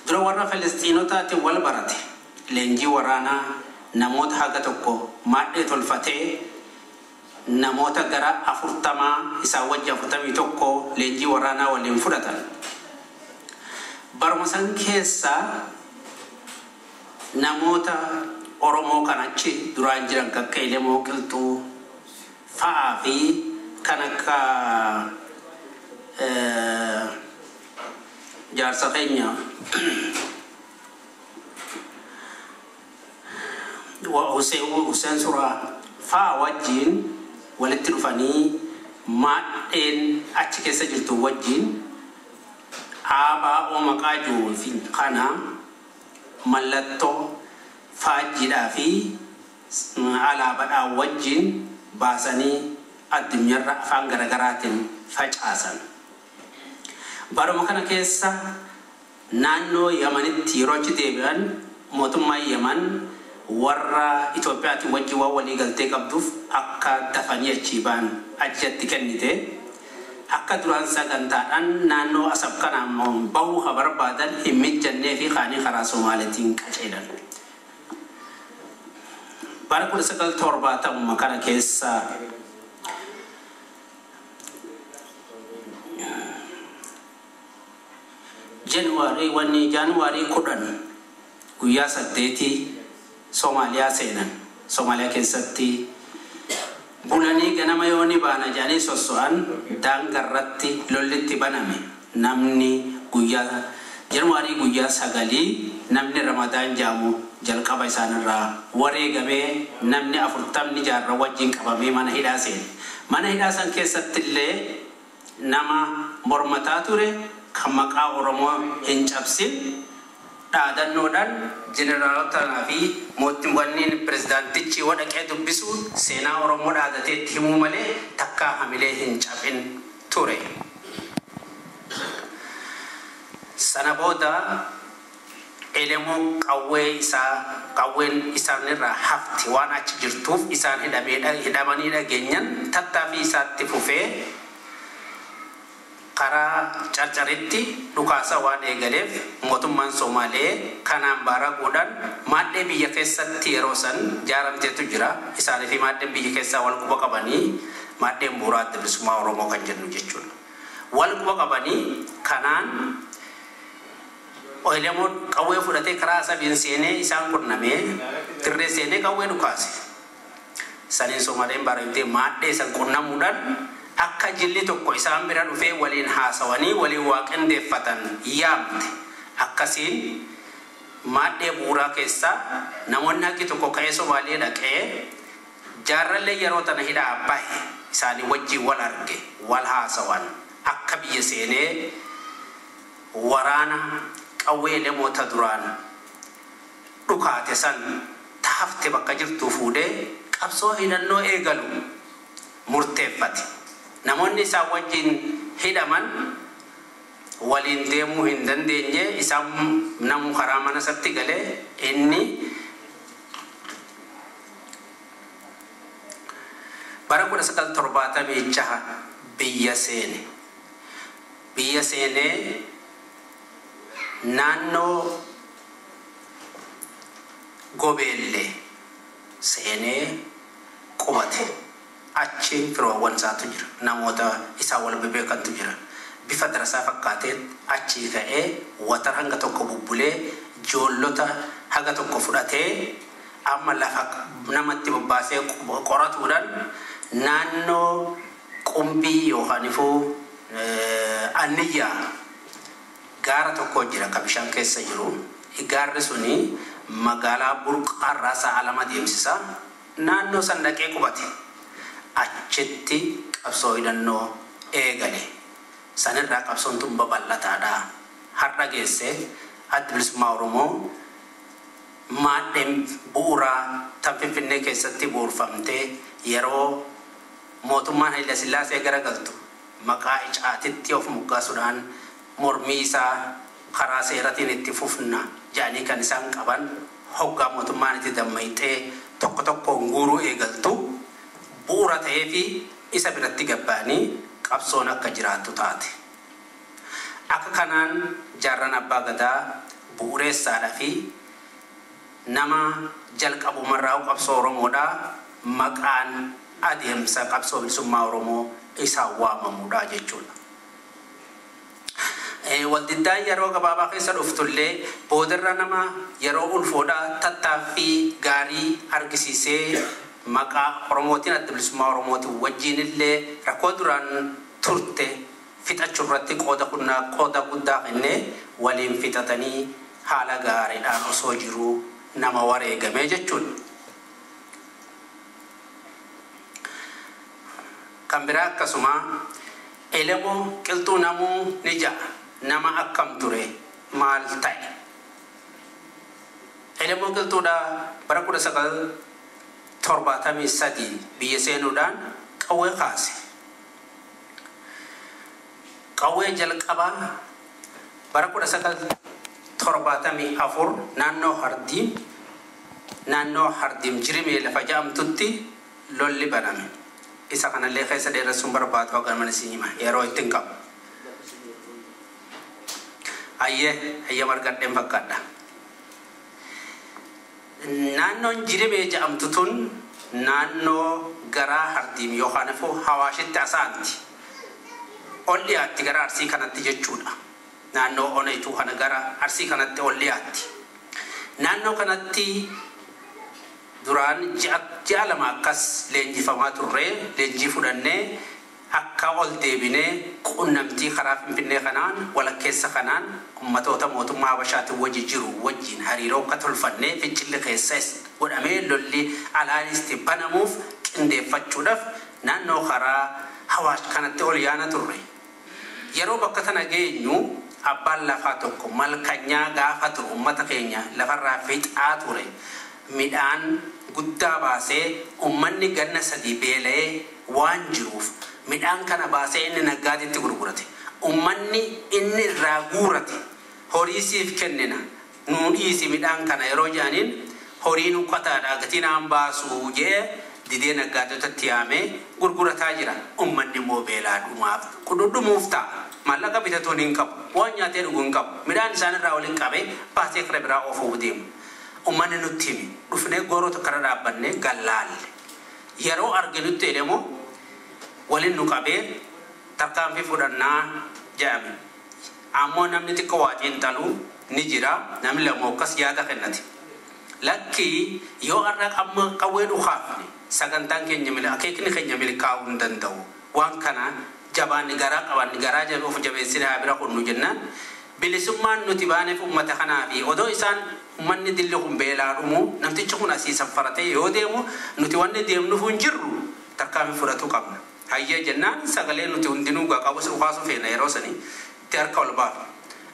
B: dura warra Filistiinotaatiin wal barate. Leenjii waraanaa namoota haga tokko maadhee tolfatee namoota gara 40 isaan wajji 41 leenjii waraanaa waliin fudhatan. Baruma san keessa namoota Oromoo kan achi duraan jiran akka Elemoo Qilxuu fa'aa fi kan akka jaarsa keenya Hussein Suraa fa'aa wajjin walitti dhufanii maadheen achi keessa jirtu wajjin ABO maqaa jiruu fi kana mallattoo Faajjiidhaa fi alaabaadhaan wajjin baasanii addunyaarra afaan garaagaraatiin facaasan. Baruma kana keessa naannoo Yamanitti yeroo achi deebi'an mootummaan Yaman warra Itoophiyaatiin wajjin waan walii galtee qabduuf akka dafanii achii ba'an ajajatti kennite. Akka duraan sagantaadhaan naannoo Asab kanaan bahuu ka barbaadan hin mijjannee fi kaanii karaa Somaaliitiin qaceelan. Bara 1970 kana keessa Jaanuwaarii 10 guyyaa 8 Somaaliyaa seenan. Somaaliyaa keessatti bulanii ganama yoo ni baana jedhanii sosso'an daangarratti lollitti baname. Namni guyyaa Januwaarii guyyaa 9 namni Ramadaan jedhamu jalqaba isaanirraa wareegamee namni 40 jaarra wajjin qabamee mana hidhaa seene. Mana hidhaa san keessatti illee nama mormataa ture kan maqaa Oromoo hin cabsin dhaadannoodhaan jeneraalota fi mootummoonni pirezidaantichi wadhaqee dubbisu seenaa Oromoo dhaadateetti himuu malee takkaa hamilee hin cabin ture. Sana booda Elemoo qawwee isaa qawween isaanirraa hafti waan achi jirtuuf isaan hidhamanii dhageenyan tattaaffii isaatti fufee karaa carcaritti dhukaasa waan eegaleef mootummaan Somaalee kanaan baaraquudhaan maaddee biyya keessatti yeroo san jaaramteetu jira. Isaanii fi maaddeen biyya keessaa wal quba qabanii maaddeen bu'uuraa adda bilisummaa Oromoo kan jennu jechuudha. Wal quba qabanii kanaan Elemoo qawwee fudhatee karaa Asabiin seenee isaan qunnamee dirree seenee qawwee dhukaase. Saniin Somaaleen baarattee maaddee san qunnamuudhaan akka jilli tokko isaan bira dhufee waliin haasawanii waliin waaqindeeffatan yaamte. Akkasiin maaddee bu'uuraa keessaa namoonni haqi tokko ka'ee Somaalee dhaqee jaarrallee yeroo tana hidhaa bahe isaanii wajjin wal arge wal haasawan akka biyya seenee waraana qawwee Elemoota duraan dhukaate san taafte bakka jirtu fuudhee qabsoo hidhannoo eegalu murteeffate. Namoonni isaan wajjin hidhaman waliin deemuu hin dandeenye isaan namu karaa mana isaatti galee inni bara 1976 biyya seene. Biyya seenee naannoo Gobeellee seenee qubate. Achi firoowwan isaatu jira. Namoota isaa wal bebeekantu jira. Bifa darasaa fakkaatee achii ka'ee watar hanga tokko bubbulee ijoollota haga tokko fudhatee amma lafa namatti bobbaasee qoratuudhaan naannoo qumbii yookaan ifuu anniyyaa gaara tokko jira kan bishaan keessa jiru. Gaarri suni magaalaa burqaarraa sa'a 2 deemsisa. Naannoo san dhaqee qubate. Achitti qabsoo hidhannoo eegale. Sanirraa qabsoon tun babal'ataadha. Har'a geesse adda bilisummaa Oromoo maaddeen bu'uuraa tan Finfinnee keessatti bu'uurfamtee yeroo mootummaan Haayile Sillaasee garagaltu maqaa icaatitti of moggaasuudhaan mormii isaa karaa seeratiin itti fufna jedhanii kan isaan qaban hoggaa mootummaan itti dammayxee tokko tokkoon guuruu eegaltu bu'uura ta'ee fi isa biratti gabbaanii qabsoon akka jiraattu taate. Akka kanaan jaarraan abbaa gadaa bu'uureessaadhaa fi nama jalqabumarraa qabsoo Oromoodhaa maqaan adeemsa qabsoo bilisummaa Oromoo isaan waamamuudha jechuudha. Waldiddaan yeroo gabaabaa keessa dhuftullee boodarra nama yeroo ulfoodhaa tattaaffii gaarii argisiisee maqaa Oromootiin adda bilisummaa Oromootiin wajjin illee rakkoo duraan turte fixachuu irratti qooda guddaa kennee waliin fixatanii haala gaariidhaan osoo jiruu nama wareegame jechuudha. Kan biraa akkasuma Elemoo qilxuu namuu ni ja'a. Nama akkam ture maal ta'e? Elemoo Qilxuudhaa bara 1973 biyya seenuudhaan qawwee kaase. Qawwee jalqabaa bara 1974 naannoo Hardiim Jirimee lafa jedhamtutti lolli baname. Isa kanallee keessa dheeressuun barbaadu haga isin hima yeroo ittiin qabu. Ayyee hayyama argadheen fakkaadha. Naannoon Jirimee jedhamtu tun naannoo garaa Hardiim yookaan immoo Hawaashitti asaanti. Ol dhiyaatti gara Arsii kanatti jechuudha. Naannoo Oneetuu kana gara Arsii kanatti ol dhiyaatti. Naannoo kanatti duraan ji'a lama akkas leenjifamaa turre, leenjii fudhannee akka ol deebinee qunnamtii karaa Finfinnee kanaan walakkeessa kanaan ummatoota mootummaa Habashaatiin wajji jiru wajjin hariiroo akka tolfannee fincilli keessas godhamee lolli alaanis banamuuf qindeeffachuudhaaf naannoo karaa Hawaash kanatti ol yaana turre. Yeroo bakka tana geenyu abbaan lafaa tokko malkanyaa gaafa turu ummata keenya lafarraa fixaa ture. Midhaan guddaa baasee ummanni ganna 3 beela'ee waan jiruuf midhaan kana baasee inni naggaatitti gurgurate. Ummanni inni irraa guurate horii siif kennina nuu dhiisi midhaan kana yeroo jedhaniin horii nu qotaadha gatii naan baasuu jee didee naggaatotatti yaamee gurgurataa jira. Ummanni immoo beelaa dhumaaf dhudhumuuf ta'a. Maallaqa bitatuun hin qabu, waan nyaatee dhuguu hin qabu, midhaan isaan irraa waliin qabee baasee kara biraa oofuuf deemu. Ummanni nutti himi dhufnee gooroo tokko irra dhaabbannee gallaalle. Yeroo arginutti jedhamu waliin nu qabee tarkaanfii fudhannaa jedhame. Ammoo namni xiqqoo waa xiinxaluu ni jira, namni lama akkas yaada kennate. Lakkii yoo har'a qawwee dhukaafne sagantaan keenya akeekni keenya milkaa'uu hin danda'u. Waan kana jabaanni garaa qabanni garaa of jabeessine haa bira qunnu jennaan bilisummaan nuti baaneef ummata kanaa fi odoo isaan ummanni dilli kun beelaa dhumu namtichi kun asii saffaratee yoo deemu nuti wanni deemnuuf hin jirru tarkaanfii fudhatuu qabna. Hayyee jennaan sagalee nuti hundinuu qabus dhukaasuu feena yeroo sanii itti harka ol baafna.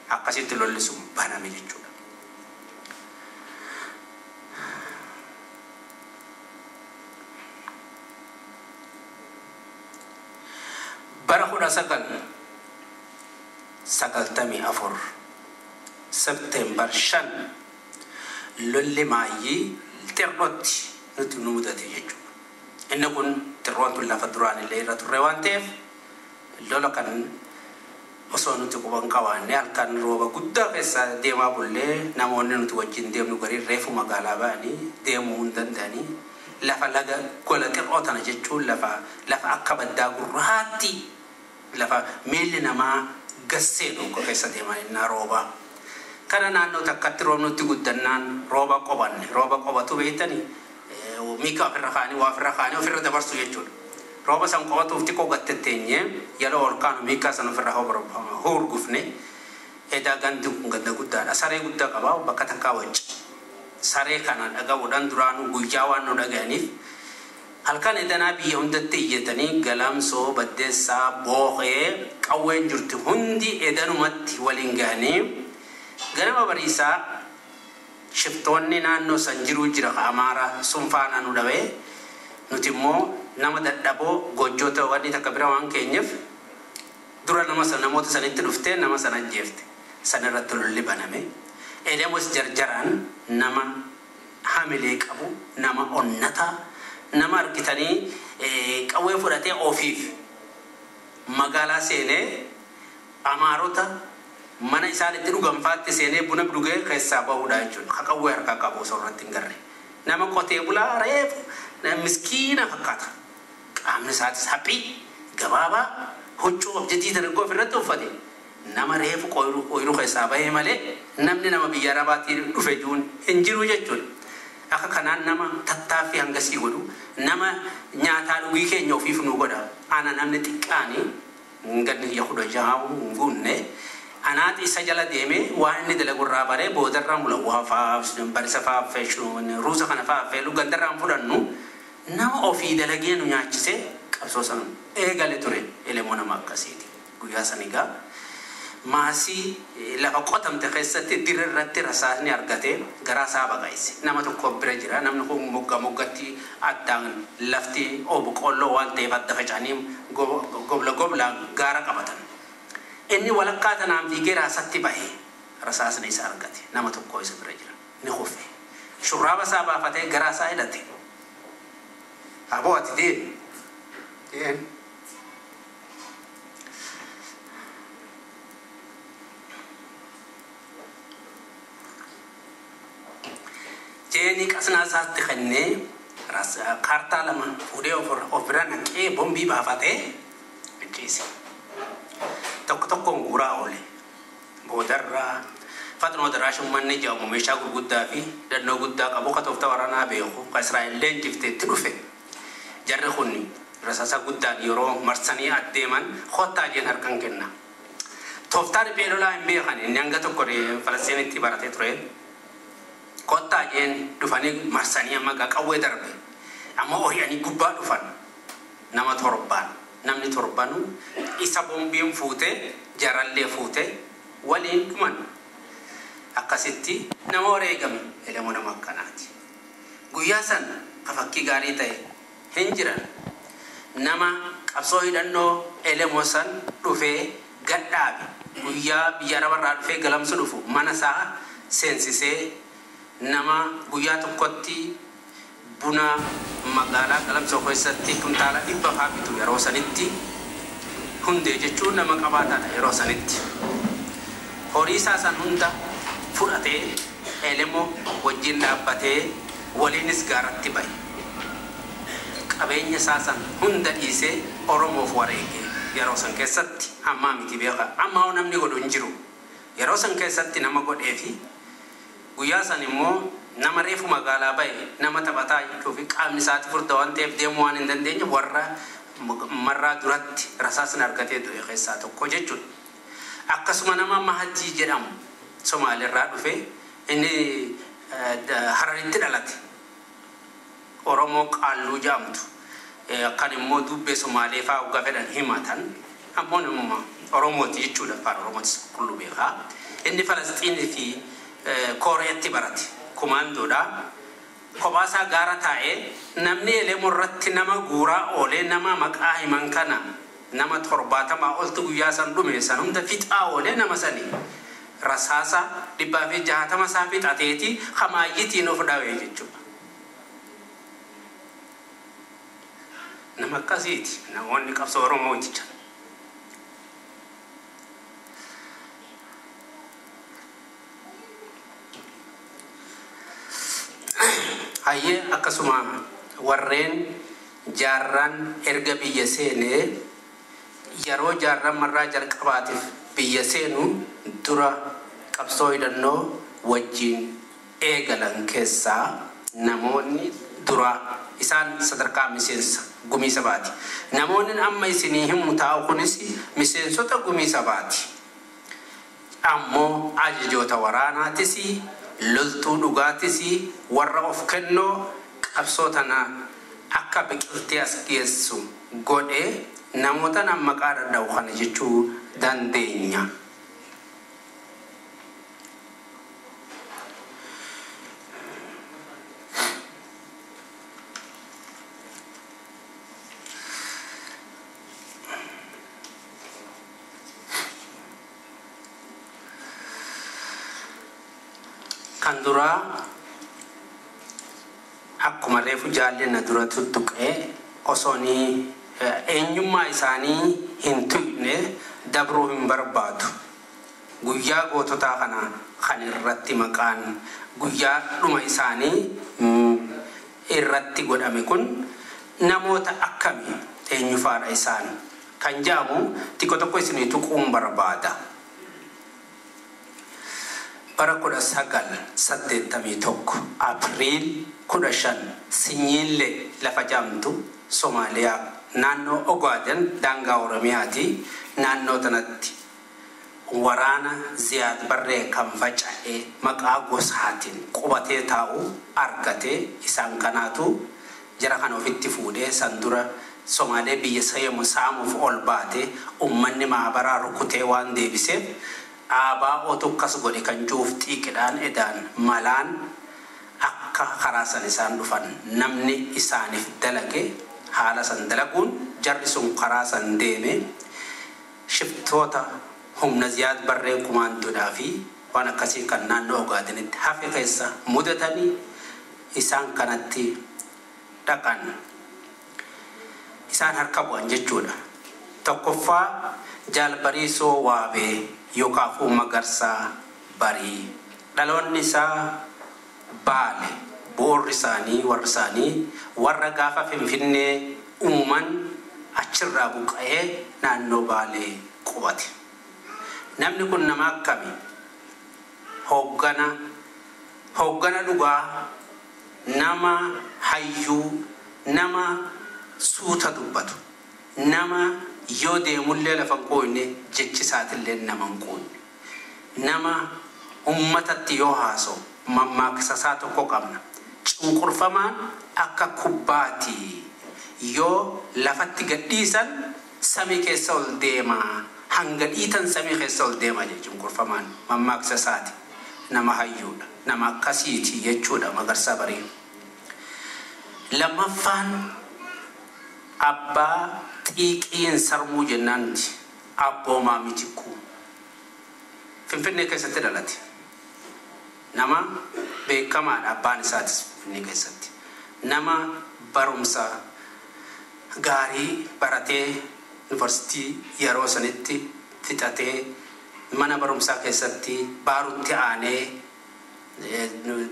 B: Akkasitti lolli sun baname jechuudha. Bara 1994 September 5 lolli maayyii xirrootti nuti nu mudate jechuudha. Inni kun xirroon tun lafa duraan illee irra turre waan ta'eef lola kan osoo nuti quban qabaanne halkan rooba guddaa keessa deemaa bullee namoonni nuti wajjin deemnu garii reefu magaalaa ba'anii deemuu hin danda'anii lafa laga gola xirroo tana jechuun lafa akka baddaa gurraatti lafa miilli namaa gassee dhuunfa keessa deeman innaa roobaa. Kana naannoo takkatti roobnutti guddannaan rooba qobanne rooba qobatu beektanii miika ofirra kaanii waa ofirra kaanii ofirra dabarsu jechuudha. Rooba san qobatuuf xiqqoo gattetteenyee yeroo ol kaanu miikaa san ofirra hurgufne edaa gandi kun ganda guddaadha. Saree guddaa qaba bakka takkaa wacce. Saree kana dhaga'uudhaan duraanuu guyyaa waan nu dhaga'aniif halkan edanaa biyya hundatti iyyatanii galamsoo baddeessaa booqee qawween jirti hundi edanumatti waliin gahanii ganama bariisaa shiftoonni naannoo san jiruu jira Amaaraa sun faana nu dhabee nuti immoo nama dadhaboo gojjoota wanni takka bira waan keenyeef dura namoota sanitti dhuftee nama sana ajjeefte san irratti lolli baname. Elemoos jarjaraan nama hamilee qabu nama onnataa nama argitanii qawwee fudhatee ofiif magaalaa seenee Amaarota mana isaan itti dhuganfaatti seenee buna dhugee keessaa bahuudha jechuudha. Ka qawwee harkaa qabu osoo irratti hin garre. Nama qotee bulaa reefu miskiina fakkaata. Qaamni isaatis haphii gabaabaa huccuu abjadii dargaggoo ofirratti uffate. Nama reefu ooyiruu keessaa bahee malee namni nama biyya Arabaatii dhufe jiruun hin jiru jechuudha. Akka kanaan nama tattaaffii hangasii godhu nama nyaataa dhugii keenya ofiif nu godha. Ana namni xiqqaani ganni 16 hin guunne anaat isa jala deemee waan inni dalagu irraa baree boodarraa mulawwaa fa'aa barisa fa'aa ruusa kana fa'aa feeluu gandarraa hin fudhannu nama ofii dalagee nu nyaachisee qabsoo san eegale ture elemoo nama akkasiiti. Guyyaa san egaa Maasii lafa qotamte keessatti dirra irratti rasaasni argate garaa isaa baqayse. Nama tokko bira jira. Namni kun mogga moggatti addaan lafti boqqoolloo waan ta'eef adda faca'anii gobla goblaan gaara qabatan. Inni walakkaa tanaan fiigee raasatti bahe rasaasni isa argate. Nama tokko isa bira jira. Ni kufe. Shurraaba isaa baafatee garaa isaa hidhate. Aboo ati deemi. Deemi. Jeeni qasnaa isaatti kennee kaartaa lama fuudhee of bira naqee bombii baafatee ajjeese. Tokko tokkoon guuraa oole. Boodarraa Faxinoo Daraash uummanni jedhamu meeshaa gurguddaa fi hidhannoo guddaa qabu ka tooftaa waraanaa beeku ka Israa'el leenjiftee itti dhufe. Jarri kun rasaasa guddaan yeroo marsanii adeeman kottaa jeen harkan kenna. Tooftaa riphee lolaa hin beekan inni hanga tokko Falasxiinitti baratee ture. Kottaa jeen dhufanii marsanii amma qawwee darbe. Amma ori'anii gubbaa dhufan nama torbaan. Namni torbanu isa bombiin fuute jarallee fuute waliin dhuman. Akkasitti nama wareegame elemoo nama akkanaati. Guyyaa san ka fakkii gaarii ta'e hin jiran. Nama qabsoo hidhannoo elemoo san dhufee gadhaabe guyyaa biyya arabarraa dhufee galamsu dhufu mana isaa seensisee nama guyyaa tokkotti buna magaalaa galamsoo keessatti kuntaala 100 faa bitu yeroo sanitti hundee jechuun nama qabaataadha yeroo sanitti. Horii isaa san hunda fudhatee elemoo wajjin dhaabbatee waliinis gaaratti bahe. Qabeenya isaa san hunda dhiisee Oromoof wareege yeroo san keessatti ammaa miti beeka. Ammaa namni godhu hin jiru. Yeroo san keessatti nama godhee fi guyyaa san immoo nama reefu magaalaa bahe nama taphataa jechuu fi qaamni isaati furdaa waan ta'eef deemuu waan hin dandeenye warra marraa duratti rasaasni argatee du'e keessaa tokko jechuudha. Akkasuma nama Mahajii jedhamu Somaaliirraa dhufe inni Hararitti dhalate. Oromoo Qaalluu jedhamtu kan immoo dubbee Somaalee fa'aa waggaa fedhan himatan ammoo namuma Oromooti jechuudha afaan Oromootis qulqulluu beekaa. Inni Falasxiinii fi Kooriyaatti barate kumaandoodha. Kophaa isaa gaara taa'ee namni elemoo irratti nama guuraa oolee nama maqaa himan kana nama 70 oltu guyyaa san dhume san hunda fixaa oolee nama sanii rasaasa 160 isaa fixateeti hamaayyitiin of dhawee jechuudha. Nama akkasiiti namoonni qabsoo Oromoo hojjechan. Hayyee akkasuma warreen jaarraan erga biyya seenee yeroo jaarraan marraa jalqabaatiif biyya seenu dura qabsoo hidhannoo wajjin eegalan keessaa namoonni dura isaan sadarkaa miseensa gumii sabaati. Namoonni amma isinii himu taa'u kunis miseensota gumii sabaati. Ammoo ajajoota waraanaatis loltuu dhugaatis warra of kennoo qabsoo tana akka biqiltee as geessu godhee namoota nama maqaa dhadha'u kana jechuu dandeenya. Kan duraa akkuma reefu jaalli na dura tuttuqee osoo ni eenyummaa isaanii hin tuqne dabruu hin barbaadu. Guyyaa goototaa kana kan irratti maqaan guyyaa dhuma isaanii irratti godhame kun namoota akkamii eenyufaadha isaan kan jedhamu xiqqoo tokko isinii tuquun barbaada. Bara 1981 April 15 Sinyiillee lafa jedhamtu Somaaliyaa naannoo Ogaaden daangaa Oromiyaati naannoo tanatti waraana Ziyaad Barree kan faca'ee maqaa gosaatiin qubatee taa'u argatee isaan kanaatu jara kana ofitti fuudhee san dura Somaalee biyya saamuuf ol baate uummanni maabaraa rukutee waan deebiseef ABOtu akkas godhe kan juuf xiiqidhaan edaan malaan akka karaa san isaan dhufan namni isaaniif dalage haala san dalaguun jarri sun karaa san deeme shiftoota humna Ziyaad Barree kumaandoodhaa fi waan akkasii kan naannoo Ogaadenitti hafe keessa mudatanii isaan kanatti dhaqan. Isaan harka bu'an jechuudha. Tokkoffaa Jaal Bariisoo Waabee yookaan Magarsaa Barii. Dhaloonni isaa Baale bu'uurri isaanii warri isaanii warra gaafa Finfinnee uuman achirraa buqqa'ee naannoo Baalee qubate. Namni kun nama akkami? Hooggana dhugaa, nama hayyuu, nama suuta dubbatu, nama yoo deemullee lafa hin qoodne jechi isaatillee nama hin qoodne, nama uummatatti yoo haasa'u mammaaksa isaa tokko qabna. Cunqurfamaan akka kubbaati yoo lafatti gadhiisan samii keessa ol deema, hanga dhiitan samii keessa ol deema jechuun cunqurfamaan mammaaksa isaati. Nama hayyuudha, nama akkasiiti jechuudha Magarsaa Barii. Lammaffaan abbaa xiiqiin sarmuu jennaanti Abboomaa Mitikkuu. Finfinnee keessatti dhalate. Nama beekamaadha abbaan isaatis Finfinnee keessatti. Nama barumsa gaarii baratee yuunivarsiitii yeroo sanitti fixatee mana barumsaa keessatti baarutti aanee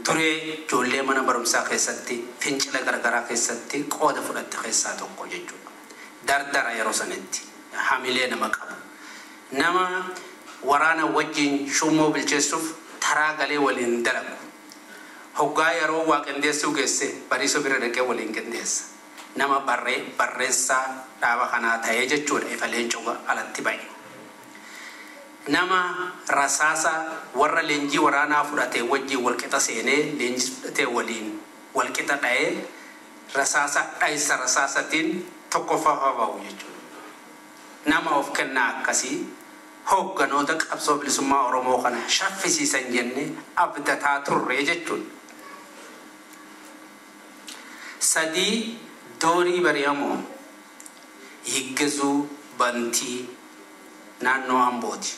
B: turee ijoollee mana barumsaa keessatti fincila garagaraa keessatti qooda fudhatte keessaa tokko jechuudha. Dardara yeroo sanitti hamilee nama qabu. Nama waraana wajjin shummoo bilcheessuuf taraa galee waliin dalagu. Hoggaa yeroo waa qindeessuu geesse Bariisoo bira dhaqee waliin qindeessa. Nama barreessaa dhaaba kanaa ta'ee jechuudha ifa leencoo alatti ba'e. Nama rasaasa warra leenjii waraanaa fudhatee wajjin walqixa seenee leenjii fudhatee waliin walqixa dha'ee rasaasa dhaysa rasaasatiin tokkoffaa ba'u jechuudha. Nama of kennaa akkasii hoogganoota qabsoo bilisummaa Oromoo kana shaffisiisan jennee abdataa turre jechuudha. Sadii Doorii Bari'amoo Yiggizuu Bantii naannoo Ambooti.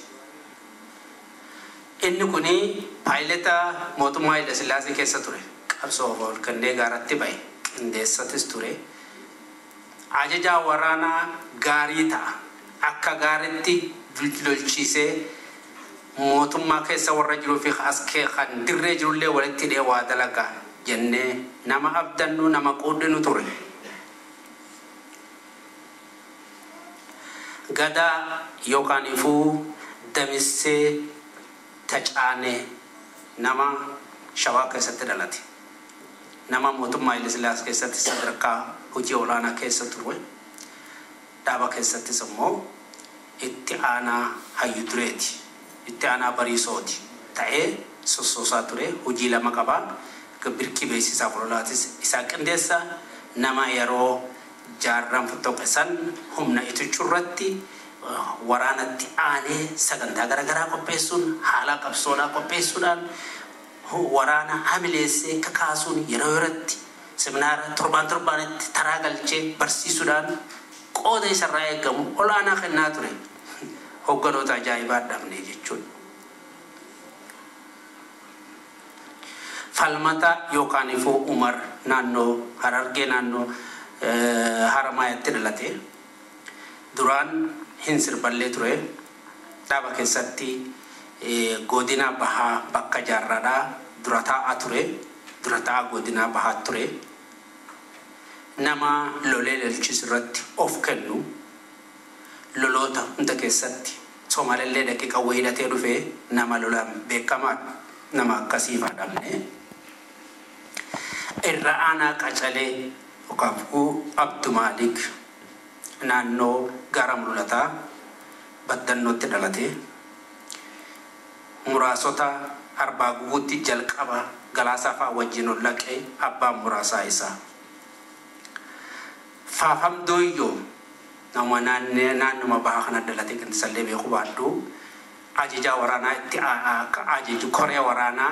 B: Inni kuni paayileta mootummaa Haayile Sillaasee keessa ture. Qabsoo ol kennee gaaratti ba'e qindeessatis ture. Ajajaa waraanaa gaarii ta'a. Akka gaariitti lolchiisee mootummaa keessa warra jiruu fi as kan dirree jirullee walitti hidhee waa dalagaa jennee nama abdannu nama quudhinu ture. Gadaa yookaan ifuu Damissee Tacaanee nama Shawaa keessatti dhalate. Nama mootummaa Haayile Sillaasee keessatti sadarkaa hojii olaanaa keessa ture. Dhaaba keessattis immoo itti aanaa hayyu dureeti. Itti aanaa Bariisooti ta'ee sossoosaa ture. Hojii lama qabaa. Birkii beeksisaa bololaatis isaa qindeessa. Nama yeroo jaarraan fottoqe san humna itichuu irratti waraanatti aanee sagantaa garaagaraa qopheessuun haala qabsoodhaa qopheessuudhaan waraana hamileessee kakaasuun yeroo yerootti seminaara torbaan torbaanitti taraa galchee barsiisuudhaan qooda isarraa eegamu olaanaa kennaa ture. Hoogganoota ajaa'ibaa dhabne jechuudha. Falmata yookaan ifoo Umar naannoo Harargee naannoo Haramaayatti dhalate. Duraan hin sirballee ture. Dhaaba keessatti godina bahaa bakka jaarraadhaa dura taa'aa ture. Dura taa'aa godina bahaa ture. Nama lolee lolchisu irratti of kennu loloota hunda keessatti Somaalellee dhaqee qawwee hidhatee dhufee nama lolaan beekamaadha. Nama akkasii dhabne. Irra aanaa Qacalee yookaan Abdu Maalik naannoo gara mul'ataa baddannootti dhalate. Muraasota arbaa gubuutti jalqaba Galaasaa fa'aa wajjin ol laqee abbaan muraasaa isaa. Faafam Dooyyoo nama naannuma bahaa kana dhalatee kan sallee beeku baadhu ajajaa waraanaa itti ajaju koree waraanaa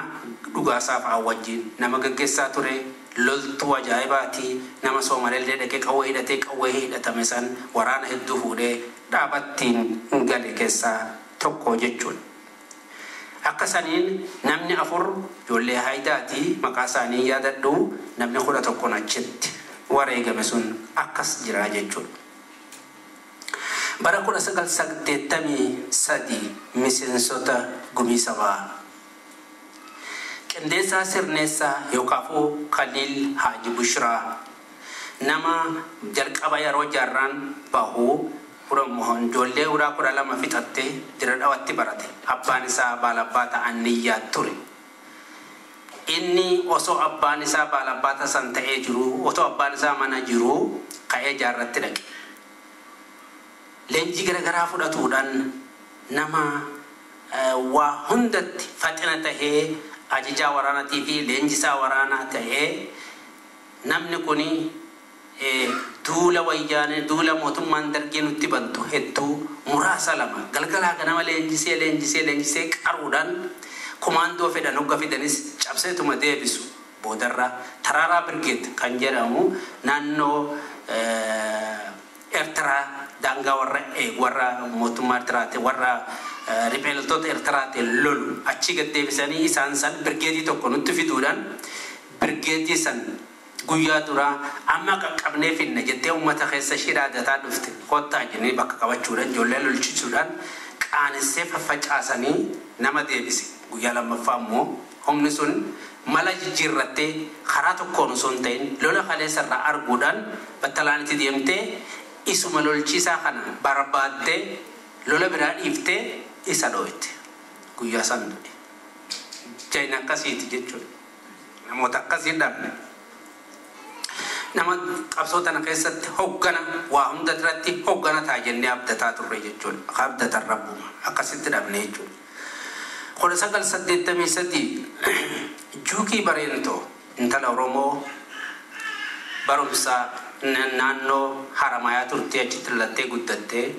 B: Dhugaasaa fa'aa wajjin nama gaggeessaa ture, loltuu ajaa'ibaati, nama Soomaleellee dhaqee qawwee hidhatee qawwee hidhatame san waraana hedduu fuudhee dhaabattiin gale keessaa tokko jechuudha. Akka saniin namni 4 ijoollee Haayidaati, maqaa isaanii yaadadhu, namni 11 achitti wareegame sun akkas jira jechuudha. Bara 1983 miseensota gumii sabaa. Qindeessaa Sirneessaa yookaafuu Khaliil Haaji Bushraa nama jalqaba yeroo jaarraan bahu ijoollee uraa 12 fixattee Dira Dhawatti barate. Abbaan isaa baalabbaata Anniyyaa ture. Inni osoo abbaan isaa baalabbaata san ta'ee jiru, osoo abbaan isaa mana jiru ka'ee jaarratti dhaqe. Leenjii garaagaraa fudhatuudhaan nama waa hundatti faxina tahee ajajaa waraanaatii fi leenjisaa waraanaa ta'ee, namni kuni duula wayyaanee, duula mootummaan dargii nutti bantu hedduu muraasa lama galgalaa ganama leenjisee leenjisee leenjisee qaruudhaan kumaandoo fedhan hogga fidanis cabseetuma deebisu. Boodarra Taraaraa Birgeet kan jedhamu naannoo Eertiraa daangaa warra mootummaa Eertiraati, warra riphee loltoota Eertiraatiin lolu achii gad deebisanii isaan san birgeetii tokko nutti fiduudhaan, birgeetii san guyyaa duraa amma qaqqabnee finna jettee uummata keessa ishee dhaadataa dhufte kottaa jennee bakka qabachuudhaan ijoollee lolchisuudhaan qaanessee faffacaasanii nama deebise. Guyyaa lammaffaa immoo humni sun mala jijjiirrattee karaa tokkoon osoo hin ta'in lola kaleessa irraa arguudhaan battalaanitti deemtee isuma lolchiisaa kana barbaaddee lola biraa dhiiftee isa dhooyte. Guyyaa san du'e. Jayina akkasiiti jechuudha. Namoota akkasii dhabne. Nama qabsoo tana keessatti hoggana waa hunda irratti hoggana ta'a jennee abdataa turre jechuudha. Abdatan rabbuma akkasitti dhabne jechuudha. 1983 Juukii Bareentoo intala Oromoo barumsa naannoo Haramayaa turtee achitti dhalattee guddattee,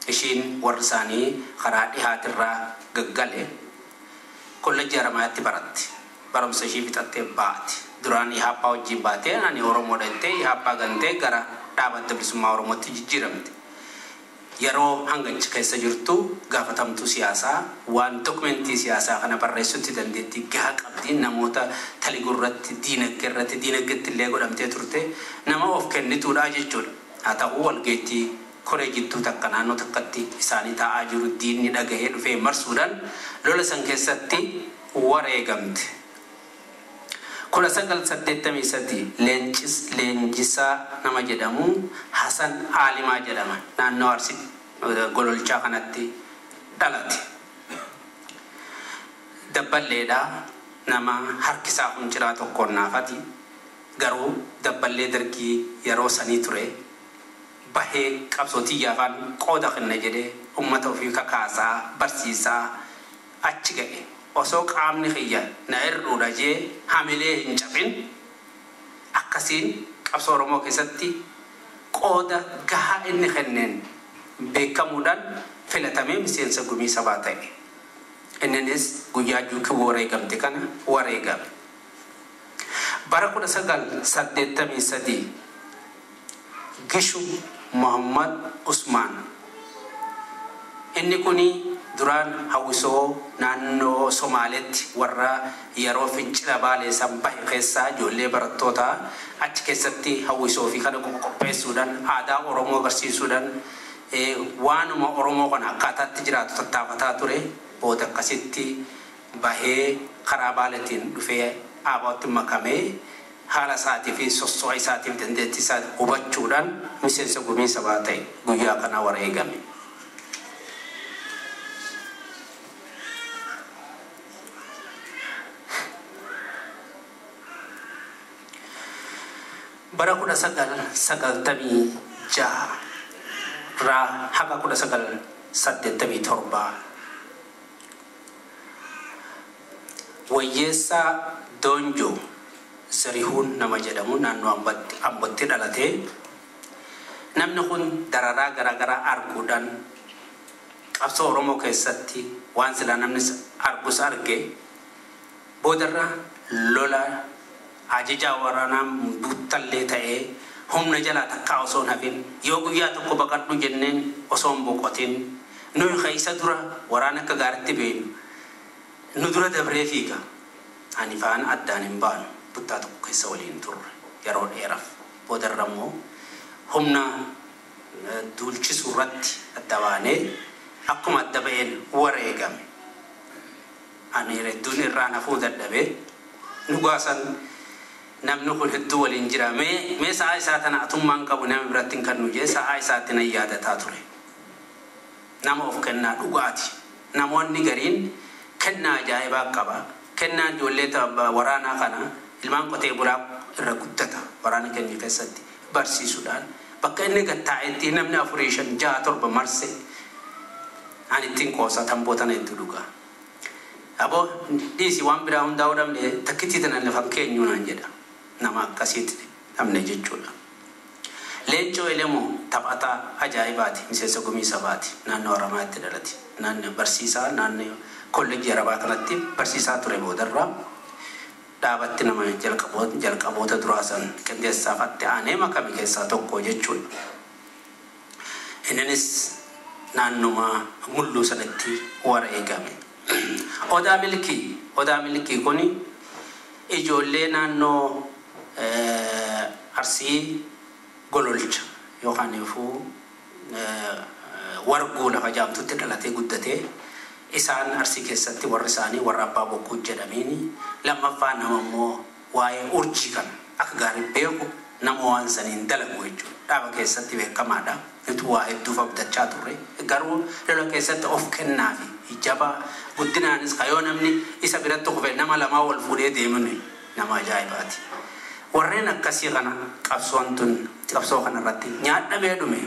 B: ishiin warri isaanii karaa dhihaatirraa gaggale, kollejjii Haramayaatti baratti. Barumsa ishii fixattee baate. Duraan Ihaappaa wajjin baatee ani Oromoodha jettee Ihaappaa gantee gara dhaabbata bilisummaa Oromootti jijjiiramte. Yeroo hanga achi keessa jirtu gaafatamtuu siyaasaa waan dokumentii siyaasaa kana barreessutti dandeettii gahaa qabdi, namoota taliguu irratti, diinagdee irratti, diinagdeetti illee godhamtee turte, nama of kennituudha jechuudha. Haa ta'u, walgeettii koree jidduu takka naannoo takkatti isaanii taa'aa jiru diinni dhagahee dhufee marsuudhaan lola san keessatti wareegamte. 1983 Leenjisaa nama jedhamu Hasan Aalimaa jedhama. Naannoo Arsii Gololchaa kanatti dhalate. Dabballeedha, nama harkisaa kun ciraa tokkoon naafati. Garuu dabballee dargii yeroo sanii ture bahee qabsoo xiyyaafaan qooda kenna jedhee uummata ofii kakaasaa barsiisaa achi ga'e. Osoo qaamni kiyya na hir'uudha jee hamilee hin cabin akkasiin qabsoo Oromoo keessatti qooda gahaa inni kenneen beekamuudhaan filatamee miseensa gumii sabaa ta'e. Inninis guyyaa Juukii wareegamte kana wareegame. Bara 1983 Gishu Muhammad Usmaan. Inni kuni duraan hawwisoo naannoo Somaaleetti warra yeroo fincila Baalee san bahe keessaa ijoollee barattootaa achi keessatti hawwisoo fi kana qopheessuudhaan aadaa Oromoo agarsiisuudhaan waanuma Oromoo kana akkaataatti jiraatu tattaafataa ture. Booda akkasitti bahee karaa Baaleetiin dhufee ABOtti makamee haala isaatii fi sosso'a isaatiif dandeettii isaa hubachuudhaan miseensa gumii sabaa ta'e, guyyaa kana wareegame. Bara 1996 irraa haga 1987 Wayyeessaa Doonjoo Zarihuun nama jedhamu naannoo Ambotti dhalatee Namni kun dararaa garaagaraa arguudhaan qabsoo Oromoo keessatti waan silaa namni argus arge boodarra lola ajajaa waraanaa buttallee ta'ee humna jalaa takkaa osoo hin hafin yoo guyyaa tokko baqadhu jenneen osoo hin boqotin nuyi keessa dura waraana akka gaaritti beeknu nu dura dabree fiiga. Ani faana addaan hin baanu buttaa tokko keessa waliin turre yeroo dheeraaf boodarra immoo humna duulchisuu irratti adda baanee akkuma adda ba'een wareegame. Ani hedduun irraa nafuu dadhabee dhugaasan namni kun hedduu waliin jira. Mee sa'aa isaa tana atummaan qabu nama biratti hin kennu jee sa'aa isaatti nan yaadataa ture. Nama of kennaa dhugaati. Namoonni gariin kennaa ajaa'ibaa qaba. Kennaa ijoollee waraanaa kana ilmaan qotee bulaa irra guddata waraana keenya keessatti barsiisuudhaan bakka inni gattaa'etti namni 4, 5, 6, 7 marse ani ittiin qoosaa tamboo tana itti dhugaa. Aboo dhiisi waan biraa hundaa'uu dhabne takkittii tana lafan keenyu naan jedha. Nama akkasiitti dhabne jechuudha. Leencoo Elemoo taphataa ajaa'ibaati. Miseensa gumii sabaati. Naannoo Haramaatti dhalate. Naannoo barsiisaa naannoo kolleejjii Arabaa kanatti barsiisaa ture boodarraa dhaabatti nama jalqaboota duraa san qindeessaafatti aanee makame keessaa tokko jechuudha. Innis naannuma mulluu sanatti wareegame. Odaa Milkii kuni ijoollee naannoo Arsii Gololcha yookaan ifuu warguu lafa jaamtutti dhalatee guddatee isaan Arsii keessatti warri isaanii warra abbaa bokkuu jedhamiini lammaffaa nama immoo waa'ee urjii kana akka gaarii beeku nama waan saniin dalagu jechuudha. Dhaaba keessatti beekamaadha. Nuti waa hedduuf abdachaa turre garuu lola keessatti of kennaa fi jabaa guddinaanis kayoo namni isa biratti kufe nama lamaa wal fuudhee deemuun nama ajaa'ibaati. Warreen akkasii kana qabsoon tun qabsoo kanarratti nyaadhamee dhume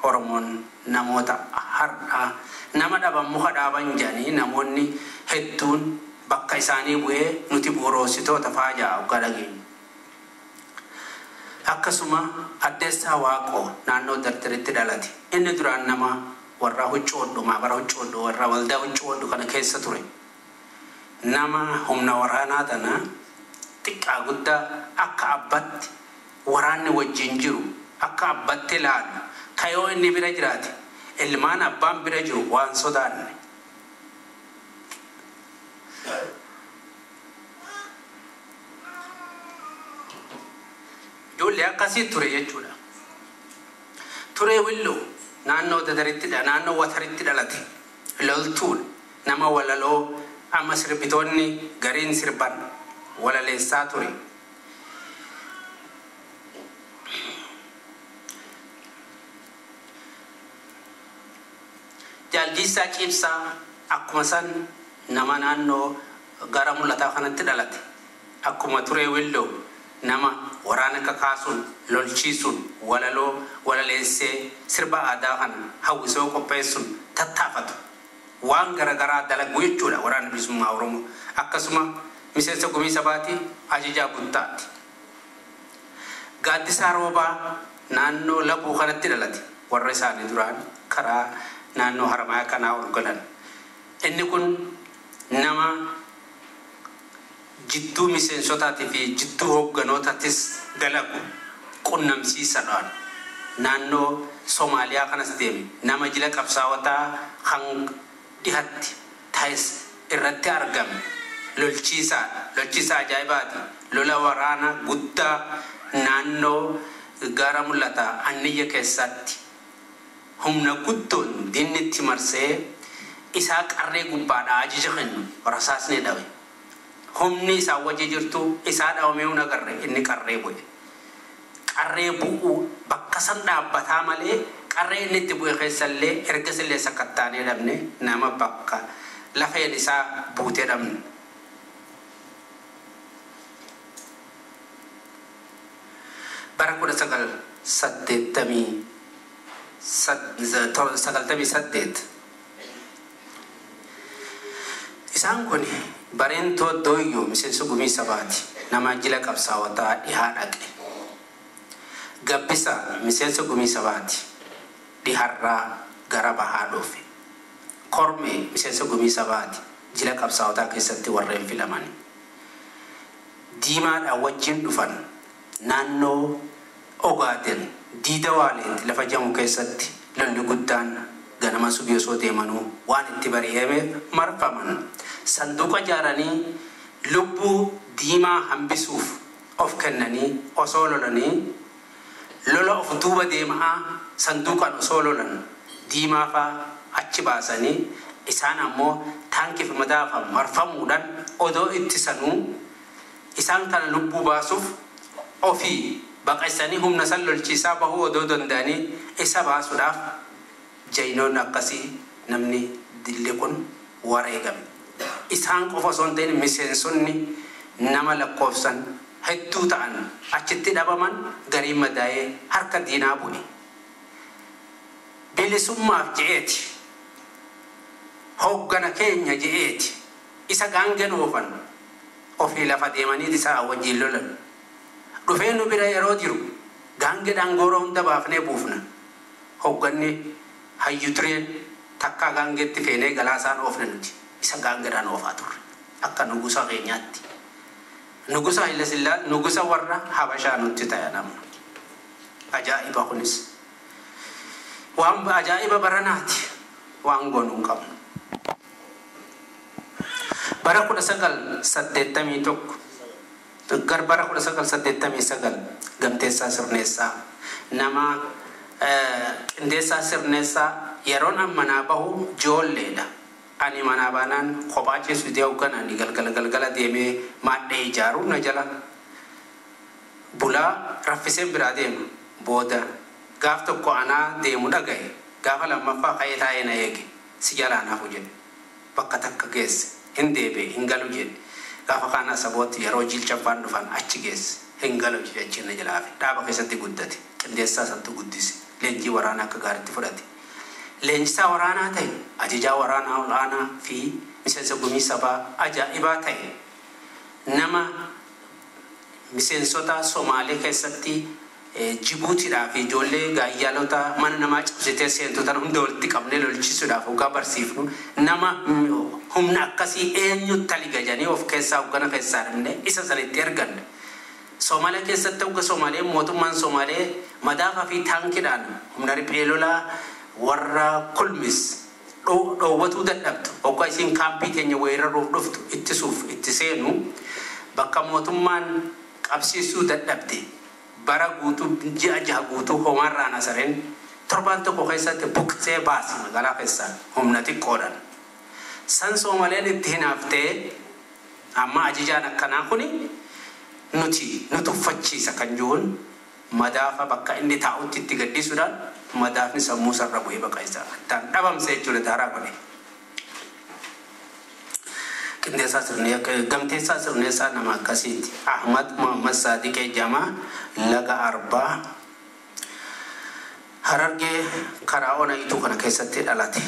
B: Oromoon namoota har'aa nama dhaban muka dhaaban jedhanii namoonni hedduun bakka isaanii bu'ee nuti bu'uuroositoota fa'aa ja'a waggaa dhageenyu. Akkasuma Addeessaa Waaqoo naannoo Dardaritti dhalate. Inni duraan nama warra huccuu hodhu maabara huccuu hodhu warra waldaa huccuu hodhu kana keessa ture. Nama humna waraanaa tana xiqqaa guddaa akka abbatti waraanni wajjin jiru akka abbatti ilaalu kayoo inni bira jiraate ilmaan abbaan bira jiru waan sodaanne. Ijoollee akkasii ture jechuudha. Turee Willoo naannoo Dadarittidha naannoo Wataritti dhalate. Loltuudha nama walaloo amma sirbitoonni gariin sirban walaleessaa ture. Jaaljiisaa Ciibsaa akkuma san nama naannoo gara mul'ataa kanatti dhalate. Akkuma Turee Willoo nama waraana kakaasuun lolchiisuun walaloo walaleessee sirba aadaa kana hawwisoo qopheessuun tattaafatu. Waan garaagaraa dalagu jechuudha waraana bilisummaa Oromoo. Akkasuma miseensa gumii sabaati ajajaa guttaati. Gaaddisaa Roobaa naannoo Labuu kanatti dhalate. Warra isaanii duraan karaa naannoo Haramayaa kanaa ol galan. Inni kun nama jidduu miseensotaatii fi jidduu hoogganootaattis dalagu qunnamsiisadhaan naannoo Somaaliyaa kanas deeme nama jila qabsaawataa kan dhihatti ta'es irratti argame lolchiisaadha. Lolchiisaa ajaa'ibaati. Lola waraana guddaa naannoo gara mul'ataa anniyya keessatti humna guddoon diinni itti marsee isaa qarree gubbaadhaa ajaja kennu rasaasni dhabe. Humni isaa wajji jirtu isaa dhawamee hin agarre inni qarree bu'e. Qarree bu'uu bakka san dhaabbataa malee qarree inni itti bu'e keessallee ergasillee sakattaanee dhabne nama bakka lafeen isaa buutee dhabne. Bara 1998 isaan kun Bareentoo Dooyyoo miseensa gumii sabaati. Nama jila qabsaawataa dhihaa dhaqe. Gabbisa miseensa gumii sabaati. Dhiharraa gara bahaa dhufe. Kormee miseensa gumii sabaati. Jila qabsaa'otaa keessatti warreen filaman. Diimaadhaan wajjin dhufan naannoo Ogaaden diida waaleetti lafa jamu keessatti lolli guddaan ganama subii osoo deemanuu waan itti bari'ameef marfaman. Sanduuqa ijaaranii lubbuu diimaa hambisuuf of kennanii osoo lolanii lola of duuba deemaa sanduuqaan osoo lolan diimaa faa achi baasanii isaan ammoo taankiif madaafa marfamuudhaan odoo ittisanuu isaan kana lubbuu baasuuf ofii baqaysanii humna san lolchiisaa bahuu odoo danda'anii isa baasuudhaaf jayinoonni akkasii namni dilli kun wareegame. Isaan qofa osoo hin ta'in miseensonni nama lakkoofsan hedduu ta'an achitti dhabaman gariin madaa'ee harka diinaa bu'e. Bilisummaaf je'eeti. Hoggana keenya je'eeti. Isa gaangeen oofan ofii lafa deemanii isaa wajjin lolan. Dhufee nu bira yeroo jiru gaangeedhaan gooroo hunda baafnee buufna. Hogganni hayyu tureen takkaa gaangeetti feenee galaasaan oofne nuti. Isa gaangeedhaan oofaa turre. Akka nugusa keenyaatti. Nugusa Haayilasillaasee nugusa warra Habashaa nutti ta'e namna. Ajaa'iba kunis. Waan ajaa'iba baranaati. Waan goonuu hin qabnu. Bara 1981 gar bara 1989 Gamteessaa Sirneessaa nama Qindeessaa Sirneessaa yeroon an manaa bahu ijoolleedha. Ani manaa baanaan kophaa ciisu hooggan ani galgala galgala deemee maadhee ijaaru na jala bulaa raffiseen biraa deema booda gaaf tokko anaa deemu dhagaye gaafa lammaffaa ka'ee taa'ee na eege si jalaa hafu jedhe bakka takka geesse hin deebi'e hin galu jedhe gaafa kaan Asabooti yeroo jilchaffaan dhufan achi geesse hin galu jedhe achi na jalaa hafe dhaaba keessatti guddate Qindeessaa santu guddise leenjii waraanaa akka gaariitti fudhate. Leenjisaa waraanaa ta'e ajajaa waraanaa ol'aanaa fi miseensa gumii sabaa ajaa'ibaa ta'e nama miseensota Somaalee keessatti Jibuutiidhaa fi ijoollee gaayyaalota mana namaa cabsitee seentotan hunda walitti qabnee lolchisuudhaaf hoggaa barsiifnu nama humna akkasii eenyu taliga jedhanii of keessaa hoggana keessaa dhabne isa sanitti erganne. Somaalee keessatti hogga Somaalee mootummaan Somaalee madaafaa fi taankiidhaan humna riphee lolaa warra kulmis dhoowwatuu dadhabdu hoggaa isiin kaampii keenya weeraruuf dhuftu ittisuuf itti seenu bakka mootummaan qabsiisuu dadhabde bara guutuu ji'a jaha guutuu homaarraan asareen torbaan tokko keessatti buqqisee baase magaalaa keessaa humna xiqqoodhaan. San Soomaleen itti hinaaftee amma ajajaan akkanaa kuni nuti nu tuffachiisa kan jiruun madaafa bakka inni taa'utti itti gaddisuudhaan madaafni sammuu sarara bu'ee bakka isaa addaan dhabamse jechuudha daaraa godhe. Qindeessaa Sirnee Gamteessaa Sirneessaa nama akkasiiti. Ahmad Muhammad Saadiqee Jamaa laga Arbaa Harargee karaa ona ituu kana keessatti dhalate.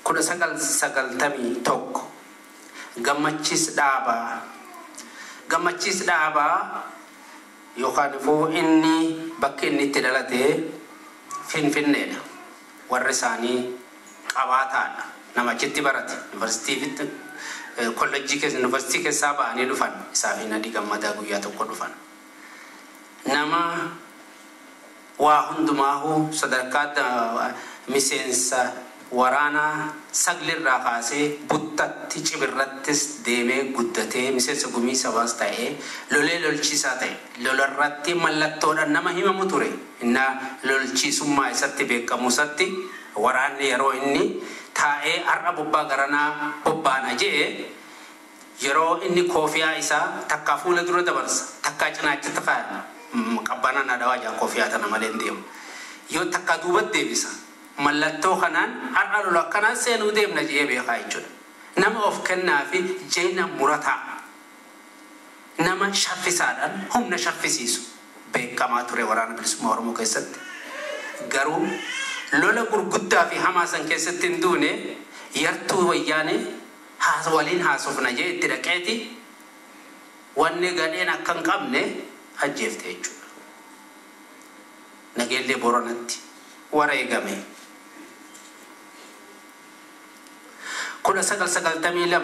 B: 1991 Gammachiis Dhaabaa Gammachiis Dhaabaa yookaan immoo inni bakki inni itti dhalate Finfinneedha. Warri isaanii qabaataadha. Nama achitti barate. Yuunivarsiitii kollejjii keessa yuunivarsiitii keessaa ba'anii dhufan. Isaa fi Nadii Gammadaa guyyaa tokko dhufan. Nama waa hundumaahuu sadarkaa miseensa waraanaa saglirraa kaasee buttatti cibirrattis deemee guddatee miseensa gumii sabaas ta'ee lolee lolchiisaa ta'e lolarratti mallattoodhaan nama himamu ture. Innaa lolchiisummaa isatti beekamu isatti waraanni yeroo inni taa'ee har'a bobbaa garanaa bobbaana je'e yeroo inni koofiyaa isaa takkaa fuula dura dabarsa takkaa cinaachatti kaaya qabbanaa na dhawaa jaa koofiyaa tana malee hin deemu yoo takkaa duubatti deebisa mallattoo kanaan har'a lola akkanaan seenuu deemna je'ee beekaa jechuudha. Nama of kennaa fi jeena murataa nama shaffisaadhaan humna shaffisiisu beekamaa ture waraana bilisummaa Oromoo keessatti. Garuu lola gurguddaa fi hamaa san keessatti hin duune yartuu wayyaanee waliin haasofna jee itti dhaqeeti wanni gadheen akka hin qabne ajjeefte jechuudha. Nageellee Booranatti wareegame. 1992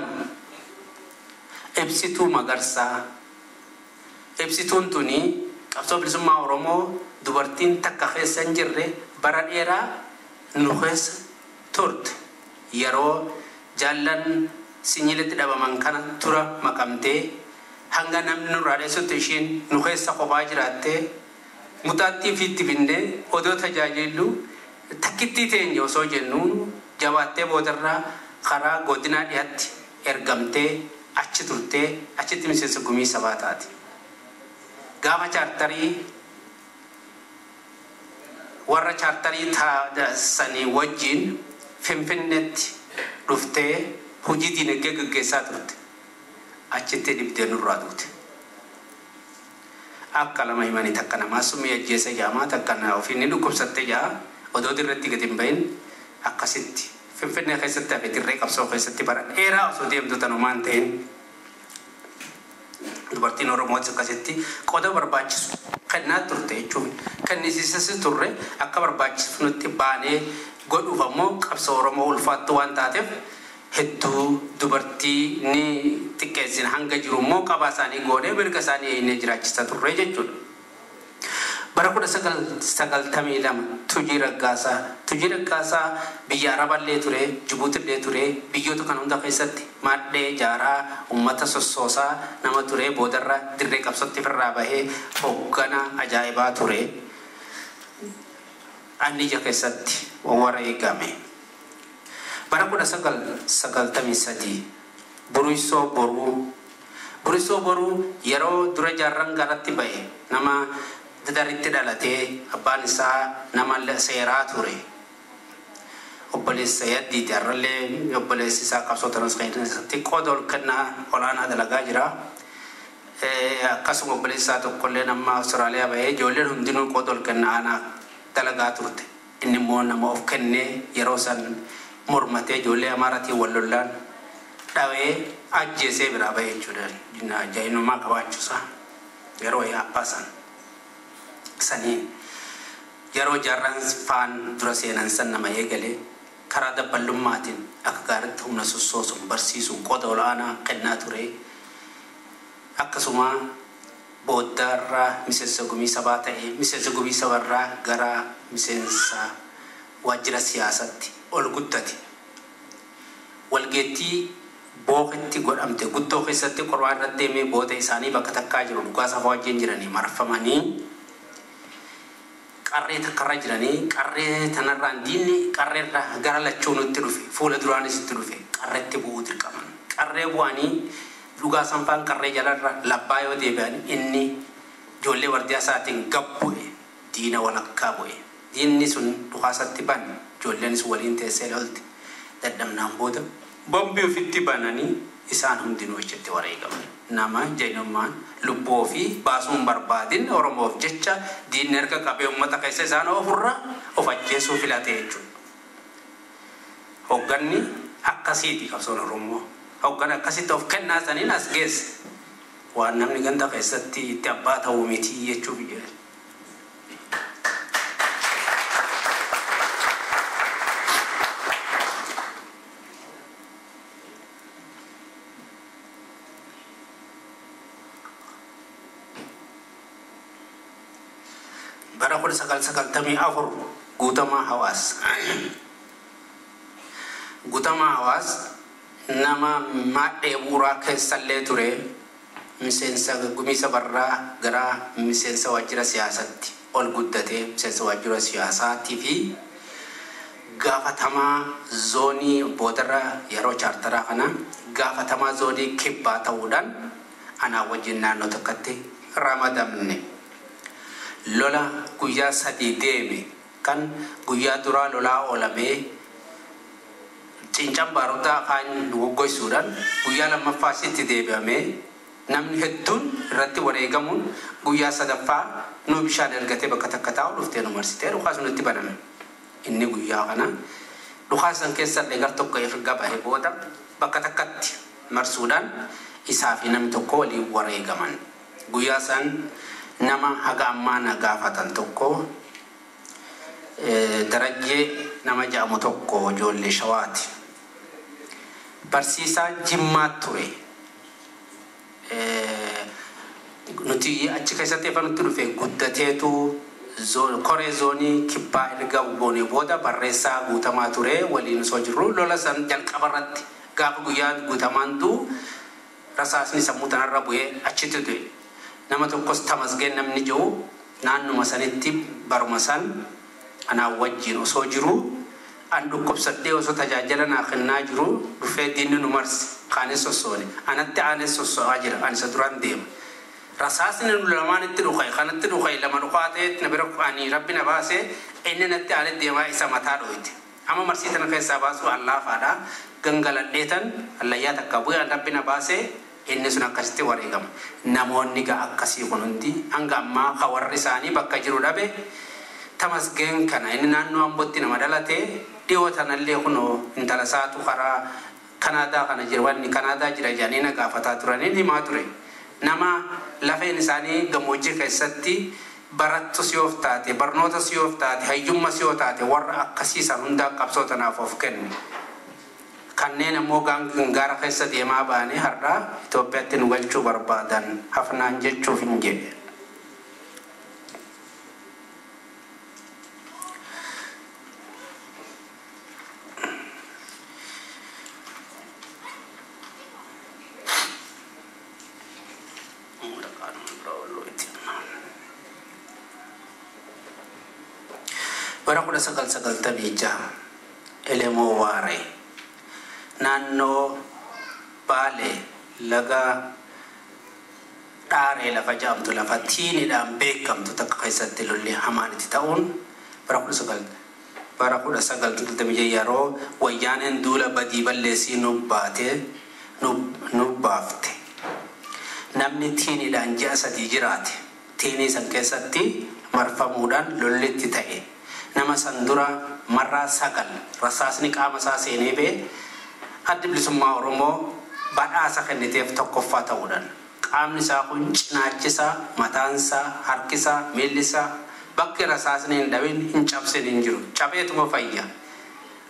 B: Ibsituu Magarsaa. Ibsituun tuni qabsoo bilisummaa Oromoo dubartiin takka keessa hin jirre bara dheeraa nu keessa turte. Yeroo jaallan sinyilitti dhabaman kana tura makamtee hanga namni nurraa dheessutti ishiin nu keessa kophaa jiraattee mutaattii ofiitti binnee odoo tajaajillu takkittii teenye osoo jennuun jabaattee boodarraa karaa godinaa dhiyaatti ergamtee achi turtee achitti miseensa gumii sabaa taate. Gaafa chaartarii warra chaartarii sanii wajjin Finfinneetti dhuftee hojii diinagdee gaggeessaa turte. Achitti dhibdee nurraa duute. Akka lama himanii takka namaa summii ajjeese jaamaa takka ofii ni dhukkubsatte jaa odoo dirreetti gadi hin bahin akkasitti Finfinnee keessatti hafe dirree qabsoo keessatti bara dheeraa osoo deemtu tanumaan ta'in dubartiin Oromootis akkasitti qooda barbaachisu kennaa turte jechuun kennisiisas turre akka barbaachifnutti baanee godhuuf ammoo qabsoo Oromoo ulfaattu waan taateef hedduu dubartii ni xiqqeessin hanga jiru immoo qabaa isaanii goonee mirga isaanii eegnee jiraachisaa turre jechuudha. Bara 1992 Tujii Raggaasaa. Tujii Raggaasaa biyya Araballee ture, Jibuutillee ture, biyyoota kana hunda keessatti maadhee jaaraa uummata sossoosaa nama ture boodarra dirree qabsootti ofirraa bahee hoggana ajaa'ibaa ture. Anniyya keessatti wareegame. Bara 1993 Buruisoo Boruu. Buruisoo Boruu yeroo dura jaarran garatti bahe nama dadaritti dhalatee abbaan isaa nama seeraa ture. Obboleessa yaddiiti har'allee obboleessi isaa qabsoo keessatti qooda ol kennaa olaanaa dalagaa jira. Akkasuma obboleessi isaa tokkollee nama Awustiraaliyaa bahee ijoolleen hundinuu qooda ol kennaa aanaa dalagaa turte. Inni immoo nama of kennee yeroo san mormatee ijoollee Amaaraatiin wal lollaan dhawee ajjeesee biraa bahee jechuudha. Jainummaa qabaachuusaa yeroo abbaa san saniin yeroo jaarraan faan dura seenan san nama eegalee karaa dabballummaatiin akka gaariitti humna sossoosuun barsiisuun qooda olaanaa kennaa ture. Akkasuma booddaarraa miseensa gumii sabaa ta'ee miseensa gumii sabarraa gara miseensa waajjira siyaasaatti ol guddate. Walgeettii bookitti godhamte guddoo keessatti qormaa irra deemee booda isaanii bakka takkaa jiru dhugaa safaa wajjin jiranii marfamanii qarree takkarra jiranii qarree tanarraan diinni qarreerra gara lachuu nutti dhufe fuula duraanis itti dhufe qarreetti bu'uu dirqaman. Qarree bu'anii dhugaa sanfaan qarree jalarra labbaa yoo deebi'an inni ijoollee wardiyaa isaatiin gab bu'e diina walakkaa bu'e. Diinni sun dhukaasatti bane ijoolleenis waliin teessee lolte dadhabnaan booda bombii ofitti bananii isaan hundinuu achitti wareegaman. Nama jainummaan lubbuu ofii baasuun barbaadin Oromoof jecha diinni harka qabee uummata keessa isaan ofirra of ajjeesuu filate jechuudha. Hogganni akkasiiti qabsoon Oromoo. Hoggan akkasitti of kennaa saniin as geesse. Waan namni ganda keessatti itti abbaa ta'uu miti jechuuf jedhe. Bara 1994 Guutamaa Hawaas. Guutamaa Hawaas nama maadhee bu'uuraa keessallee ture miseensa gumii sabarraa gara miseensa waajjira siyaasaatti ol guddatee miseensa waajjira siyaasaatii fi gaafatamaa zoonii boodarra yeroo chaartaraa kana gaafatamaa zoonii kibbaa ta'uudhaan anaa wajjin naannoo tokkotti ramadamne. Lola guyyaa sadii deeme kan guyyaa duraa lolaa oolamee cincan baarotaa afaan goggoisuudhaan guyyaa lammaffaa sitti deebi'amee namni hedduun irratti wareegamuun guyyaa sadaffaa nu bishaan ergatee bakka takka taa'u dhuftee nu marsitee dhukaas nutti baname. Inni guyyaa kana dhukaas san keessallee gar tokko erga bahe booda bakka takkatti marsuudhaan isaa fi namni tokko waliin wareegaman. Guyyaa san nama haga ammaa na gaafatan tokko Darajjee nama jedhamu tokko ijoollee Shawaati. Barsiisaa Jimmaa ture. Nuti achi keessatti efa nutti dhufe guddateetu koree zoonii kibbaa erga goonee booda barreessaa Guutamaa ture waliin osoo jirru lola san jalqaba irratti gaafa guyyaa Guutamaan du'u rasaasni sammuu tanarra bu'ee achitti du'e. Nama tokkos Tamasgeen namni jiru naannuma sanitti baruma san anaan wajjin osoo jiru an dhukkubsadhee osoo tajaajila naa kennaa jiru dhufee diinni nu marse kaanis sossoone anatti aanes sosso'aa jira ani isa duraan deema. Rasaasni nu lamaan itti dhukae kanatti dhukae lama dhukaa ta'etti na bira ani rabbi na baase inni natti aanee deemaa isa mataa dhoyite. Amma marsii tana keessaa baasuu allaafaadha. Gangaladheetan allayyaa takka bu'ee an rabbi na baase inni sun akkasitti wareegama. Namoonni gaa akkasii kun hundi hanga ammaa ka warri isaanii bakka jiru dhabe Tamasgeen kana inni naannoo Ambootti nama dhalate dhiyoo tanallee kunoo intala isaatu karaa Kanaadaa kana jira wanni Kanaadaa jira jedhanii na gaafataa turaniin himaa ture. Nama lafeen isaanii gammoojjii keessatti barattus yoo taate barnootas yoo taate hayyummas yoo taate warra akkasii san hundaa qabsoo tanaaf of kenne. Kanneen ammoo gaara keessa deemaa baanee har'a Itoophiyaatti nu galchuu barbaadan hafnaan jechuuf hin jedhe. Bara 1996 Elemoo Waaree naannoo Baalee laga Dhaaree lafa jedhamtu lafa tiiniidhaan beekamtu takka keessatti lolli hamaan itti ta'uun bara 1996 yeroo wayyaaneen duula badii balleessii nu baatee nu baafte. Namni tiiniidhaan ji'a 3 jiraate tiinii san keessatti marfamuudhaan lolli itti ta'e. Nama san dura marraa 9 rasaasni qaama isaa seenee ba'e addi bilisummaa Oromoo badhaasa kenniteef tokkoffaa ta'uudhaan qaamni isaa kun cinaachi isaa, mataan isaa, harki isaa, miilli isaa bakki rasaasni hin dhabin hin cabsin hin jiru. Cabeetuma fayya.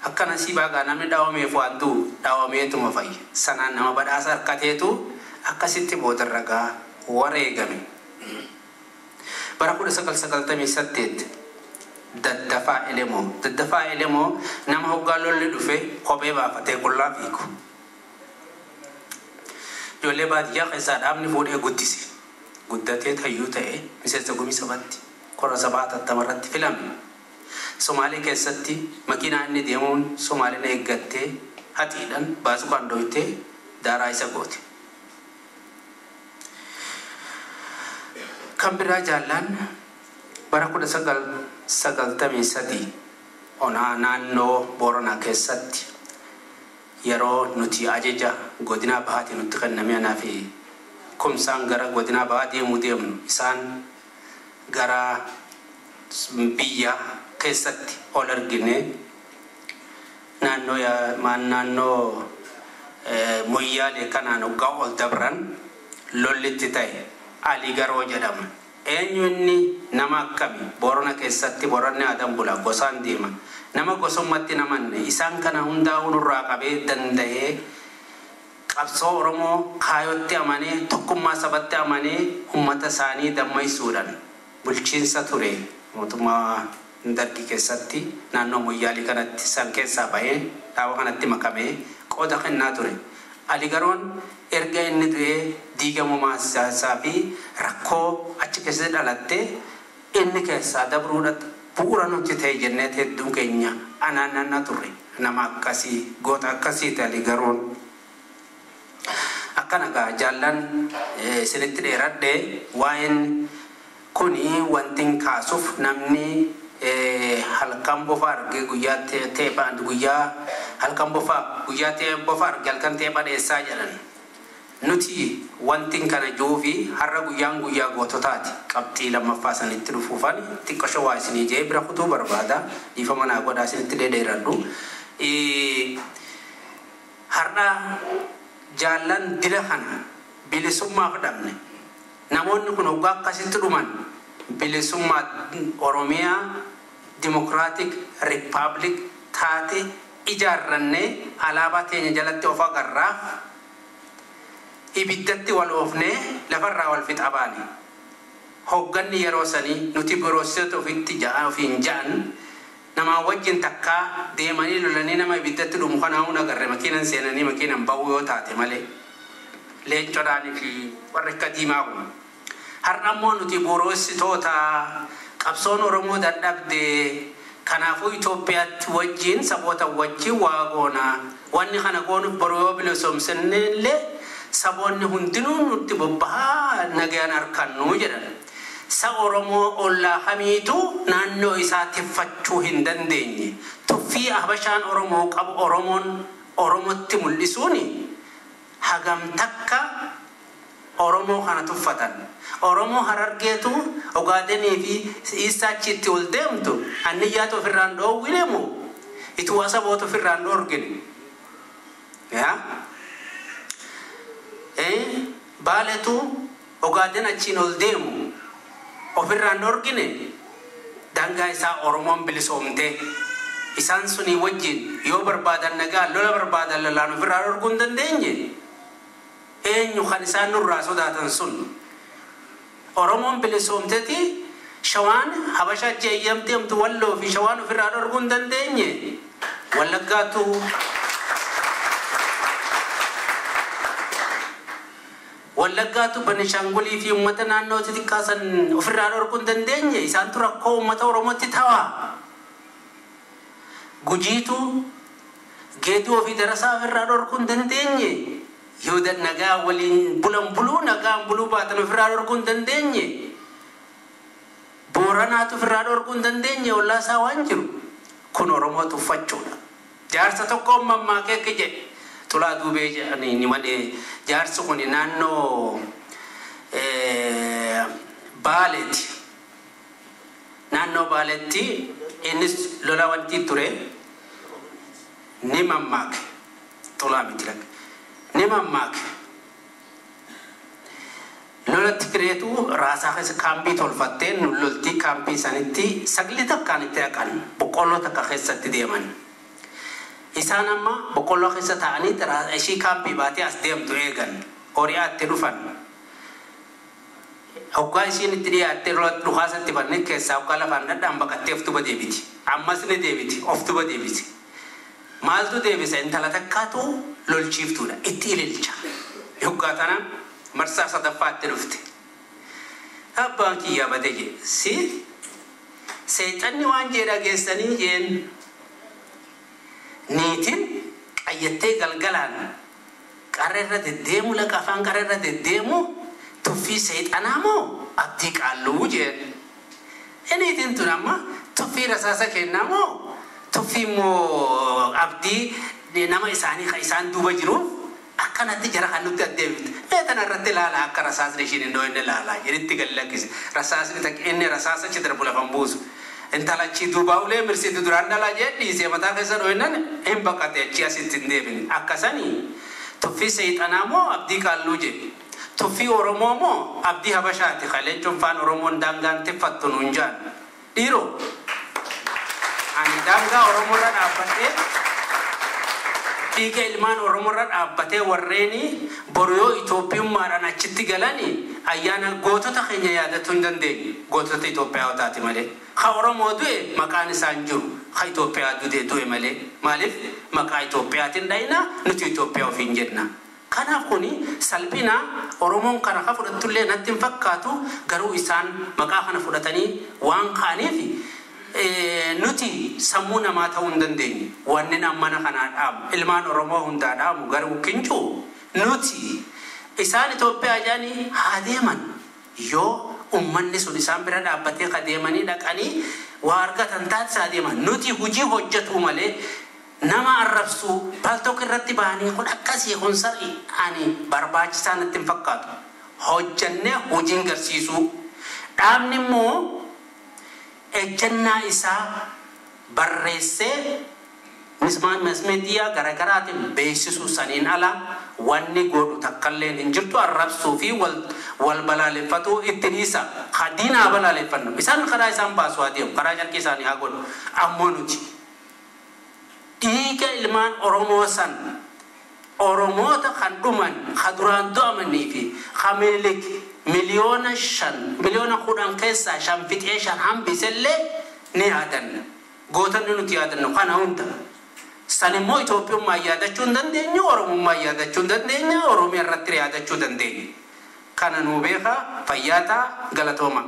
B: Akka nasiibaa gaa namni dhawameef waan du'u dhawameetuma fayya. Sanaan nama badhaasa harkateetu akkasitti boodarra gaa wareegame. Bara 1998 Daddafaa Elemoo. Daddafaa Elemoo nama hoggaa lolli dhufe kophee baafatee qullaa fiigu. Ijoollee baadiyyaa keessaa dhaabni fuudhee guddise. Guddatee hayyuu ta'e miseensa gumii sabatti kora sabaa tattamarratti filame. Somaalee keessatti makiinaa inni deemuun Somaaleen eeggattee haxiidhaan baasuqaan dhoyitee daaraa isa goote. Kan biraa jaallaan bara 1993 onaa naannoo Booranaa keessatti yeroo nuti ajaja godinaa bahaatiin nutti kenname anaa fi kumsaan gara godinaa bahaa deemuu deemnu isaan gara biyya keessatti ol argine naannoo Moyyaalee kanaan hoggaa ol dabran lollitti ta'e Alii Garoo jedhama. Eenyu inni nama akkami Boorana keessatti Booranni aadaan bula gosaan deema. Nama gosummaatti namanne isaan kana hundaa nurraa qabee danda'ee qabsoo Oromoo kaayotti amanee tokkummaa sabatti amanee uummata isaanii dammaysuudhaan bulchiinsa ture mootummaa Dargii keessatti naannoo Moyyaalii kanatti san keessaa bahee dhaaba kanatti makamee qooda kennaa ture. Ali Garoon erga inni du'ee diigamummaa siyaasaa fi rakkoo achi keessatti dhalattee inni keessaa dabruudhaan bu'uura nuti ta'e jennee hedduun keenya anaannannaa turre. Nama akkasii goota akkasii ta'e Ali Garoon. Akkana gaa jaallan isinitti dheeradhee waa'een kuni wanti kaasuuf namni halkan bofa arge guyyaa teepha guyyaa halkan bofa guyyaa ta'e bofa arge halkan teepha dheessaa jedhan. Nuti wanti kana jiruufi har'a guyyaan guyyaa goototaati. Qabxii lammaffaa sanitti dhufuufan xiqqoo waa isinii jee bira kutuu barbaada. Dhiifama naa godhaa isinitti dheedheeradhu. Har'a jaallan dila kana bilisummaaf dhabne. Namoonni kun hoggaa akkasitti dhuman bilisummaa Oromiyaa Democratic Republic taate ijaarrannee alaabaa teenya jalatti of agarraaf ibiddatti wal oofnee lafarraa wal fixa baane. Hogganni yeroo sanii nuti biroositoota ofitti ofiin ja'an namaa wajjin takkaa deemanii lolanii nama ibiddatti dhumu kanaa hun agarre makiinan seenanii makiinan bahuu yoo taate malee leencodhaanii fi warri akka diimaa kun. Har'a immoo nuti biroositoota qabsoon Oromoo dadhabde kanaafuu Itoophiyaatti wajjin saboota wajjin waa goona. Wanni kana goonuuf boroo yoo bilisoomsine illee saboonni hundinuu nutti bobbahaa nagaan harkannu jedhan. Sa Oromoo ollaa kamiitu naannoo isaa tiffachuu hin dandeenye. Tuffii Habashaan Oromoo qabu Oromoon Oromootti mul'isuuni hagam takka Oromoo kana tuffatan. Oromoo Harargeetu Ogaadenii fi Iisaachiitti ol deemtu anniyyaatu ofirraan dhoowwine moo ituu saboota ofirraan dhoorgine. Yaa? Baaletu Ogaaden achiin ol deemu ofirraan dhoorgine daangaa isaa Oromoon bilisoomte. Isaan sunii wajjin yoo barbaadan nagaa lola barbaadan lolaan ofirraa dhoorguu hin dandeenye. Eenyu kan isaan nurraa sodaatan sun. Oromoon bilisoomteeti Shawaan Habashaa achi eeyyamtee hamtu Walloo fi Shawaan ofirraa dhoorguu hin dandeenye. Wallaggaatu Wallaggaatu Benishangulii fi uummata naannoo xixiqqaa san ofirraa dhoorguu hin dandeenye. Isaantu rakkoo uummata Oromootti tawa. Gujiitu Geetuu ofii darasaa ofirraa dhoorguu hin dandeenye. Yoo nagaa waliin bulan buluu nagaan buluu baatan ofirraa dhoorguu hin dandeenye. Booranaatu ofirraa dhoorguu hin dandeenye ollaa isaa waan jiru. Kun Oromoo tuffachuudha. Jaarsa tokko mammaakee akka jedhe Tolaa Duubee jedhanii ni malee jaarsi kun naannoo Baaleeti. Naannoo Baaleetti innis lola wanti ture ni mammaake. Tolaa miti lakka. Ni mammaake. Lola Tigireetu raasaa keessa kaampii tolfattee nu loltii kaampii sanitti sagli takkaan itti dhaqan boqqolloo takka keessatti deeman. Isaan amma boqqolloo keessa taa'anii ishii kaampii baatee as deemtu eegan horiyaatti dhufan. Hoggaa ishiin itti dhiyaattee dhukaasatti banne keessaa hoggaa lafaan dhadhaan baqattee of duba deebiti. Ammas ni deebiti of duba deebiti. Maaltu deebisa intala takkaatu lolchiiftuudha itti ililcha. Hoggaa tana marsaa sadaffaatti dhufte. Abbaan kiyyaa bade jedhe si seexanni waan jee dhageessanii jeen niitiin qayyattee galgalaan qarreerra deddeemu laqa afaan qarreerra deddeemu tuffii seexanaa moo abdii qaalluu jeen. Niitiin tun amma tuffii rasaasa kennaa moo tuffii immoo abdii nama isaanii kan isaan duuba jiruuf akkanatti jara kan nutti addeebifte. Mee tana irratti ilaalaa akka rasaasni ishiin hin dhoohinne ilaalaa jedhitti gadi lakkise. Rasaasni takka inni rasaasa achi darbu lafan buusu. Intala achii duubaa ulee mirsiitu duraan dhalaa jee dhiisee mataa keessa dhoohinnan hin baqate achii asitti hin deebine. Akkasanii tuffii seexanaa moo abdii qaalluu jedhe. Tuffii Oromoo moo abdii Habashaati kaleen cunfaan Oromoon daangaan tiffattu nuun jaan. Dhiiroo ani daangaa Oromoorra dhaabbadhee dhiiga ilmaan Oromoorra dhaabbatee warreeni boru yoo Itoophiyummaadhaan achitti galanii ayyaana gootota keenya yaadachuu hin dandeenye. Gootota Itoophiyaa taate malee. Ka Oromoo du'e maqaan isaa hin jiru. Ka Itoophiyaa du'e malee. Maaliif maqaa Itoophiyaatiin dhayina nuti Itoophiyaa ofiin jenna. Kanaaf kuni salphina Oromoon kana ka fudhattullee natti hin fakkaatu garuu isaan maqaa kana fudhatanii waan ka'aniif nuti sammuu namaa ta'uu hin dandeenye. Wanni mana kanaa dhaamu ilmaan Oromoo hundaa dhaamu garuu kincuu nuti isaan Itoophiyaa jedhanii haa deeman yoo ummanni sun isaan bira dhaabbatee ka deemanii dhaqanii waa argatan taate haa deeman nuti hojii hojjetuu malee nama arrabsuu paltook irratti bahanii kun akkasii kun sar'i ani barbaachisaa natti hin fakkaatu. Hojjannee hojiin garsiisuu dhaabni immoo ejjennaa isaa barreessee mismeediyaa garaagaraatiin beeksisuu saniin ala wanni godhu takkalleen hin jirtu arrabsuu fi wal balaaleffatuu itti dhiisa. Diina haa balaaleffannu. Isaan karaa isaan baasu haa deemu. Karaa carqii isaanii haa godhu. Ammoo nuti dhiiga ilmaan Oromoo san, Oromoota kan dhuman, ka duraan du'amanii fi ka Minilik 5 miliyoona 10 miliyoona keessaa 5 fixee 5 hambisellee ni yaadanna. Gootonni nuti yaadannu kana hunda. San immoo Itoophiyummaa yaadachuu hin dandeenyu, Oromummaa yaadachuu hin dandeenya, Oromiyaa irratti yaadachuu dandeenya. Kana nuu beekaa, fayyaataa, galatooma.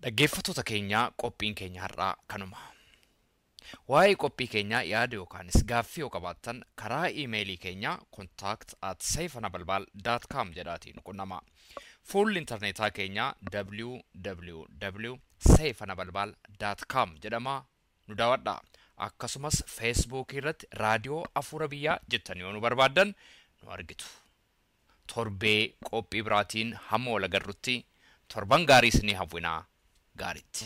A: Dhaggeeffattoota keenyaa, qophiin keenya har'aa kanuma. Waa'ee qophii keenyaa yaada yookaanis gaaffii yoo qabaattan, karaa iimeelii keenyaa contact@seifanabalbal.com jedhaatiin nu qunnama. Fuulli intarneetaa keenyaa www.seifanabalbal.com jedhama, nu daawwadha. Akkasumas Feesbuukii irratti Raadiyoo Afuura Biyyaa jettanii yoo nu barbaaddan nu argitu. Torbee qophii biraatiin hamma wal agarrutti torban gaarii isinii hawwinaa, gaariitti.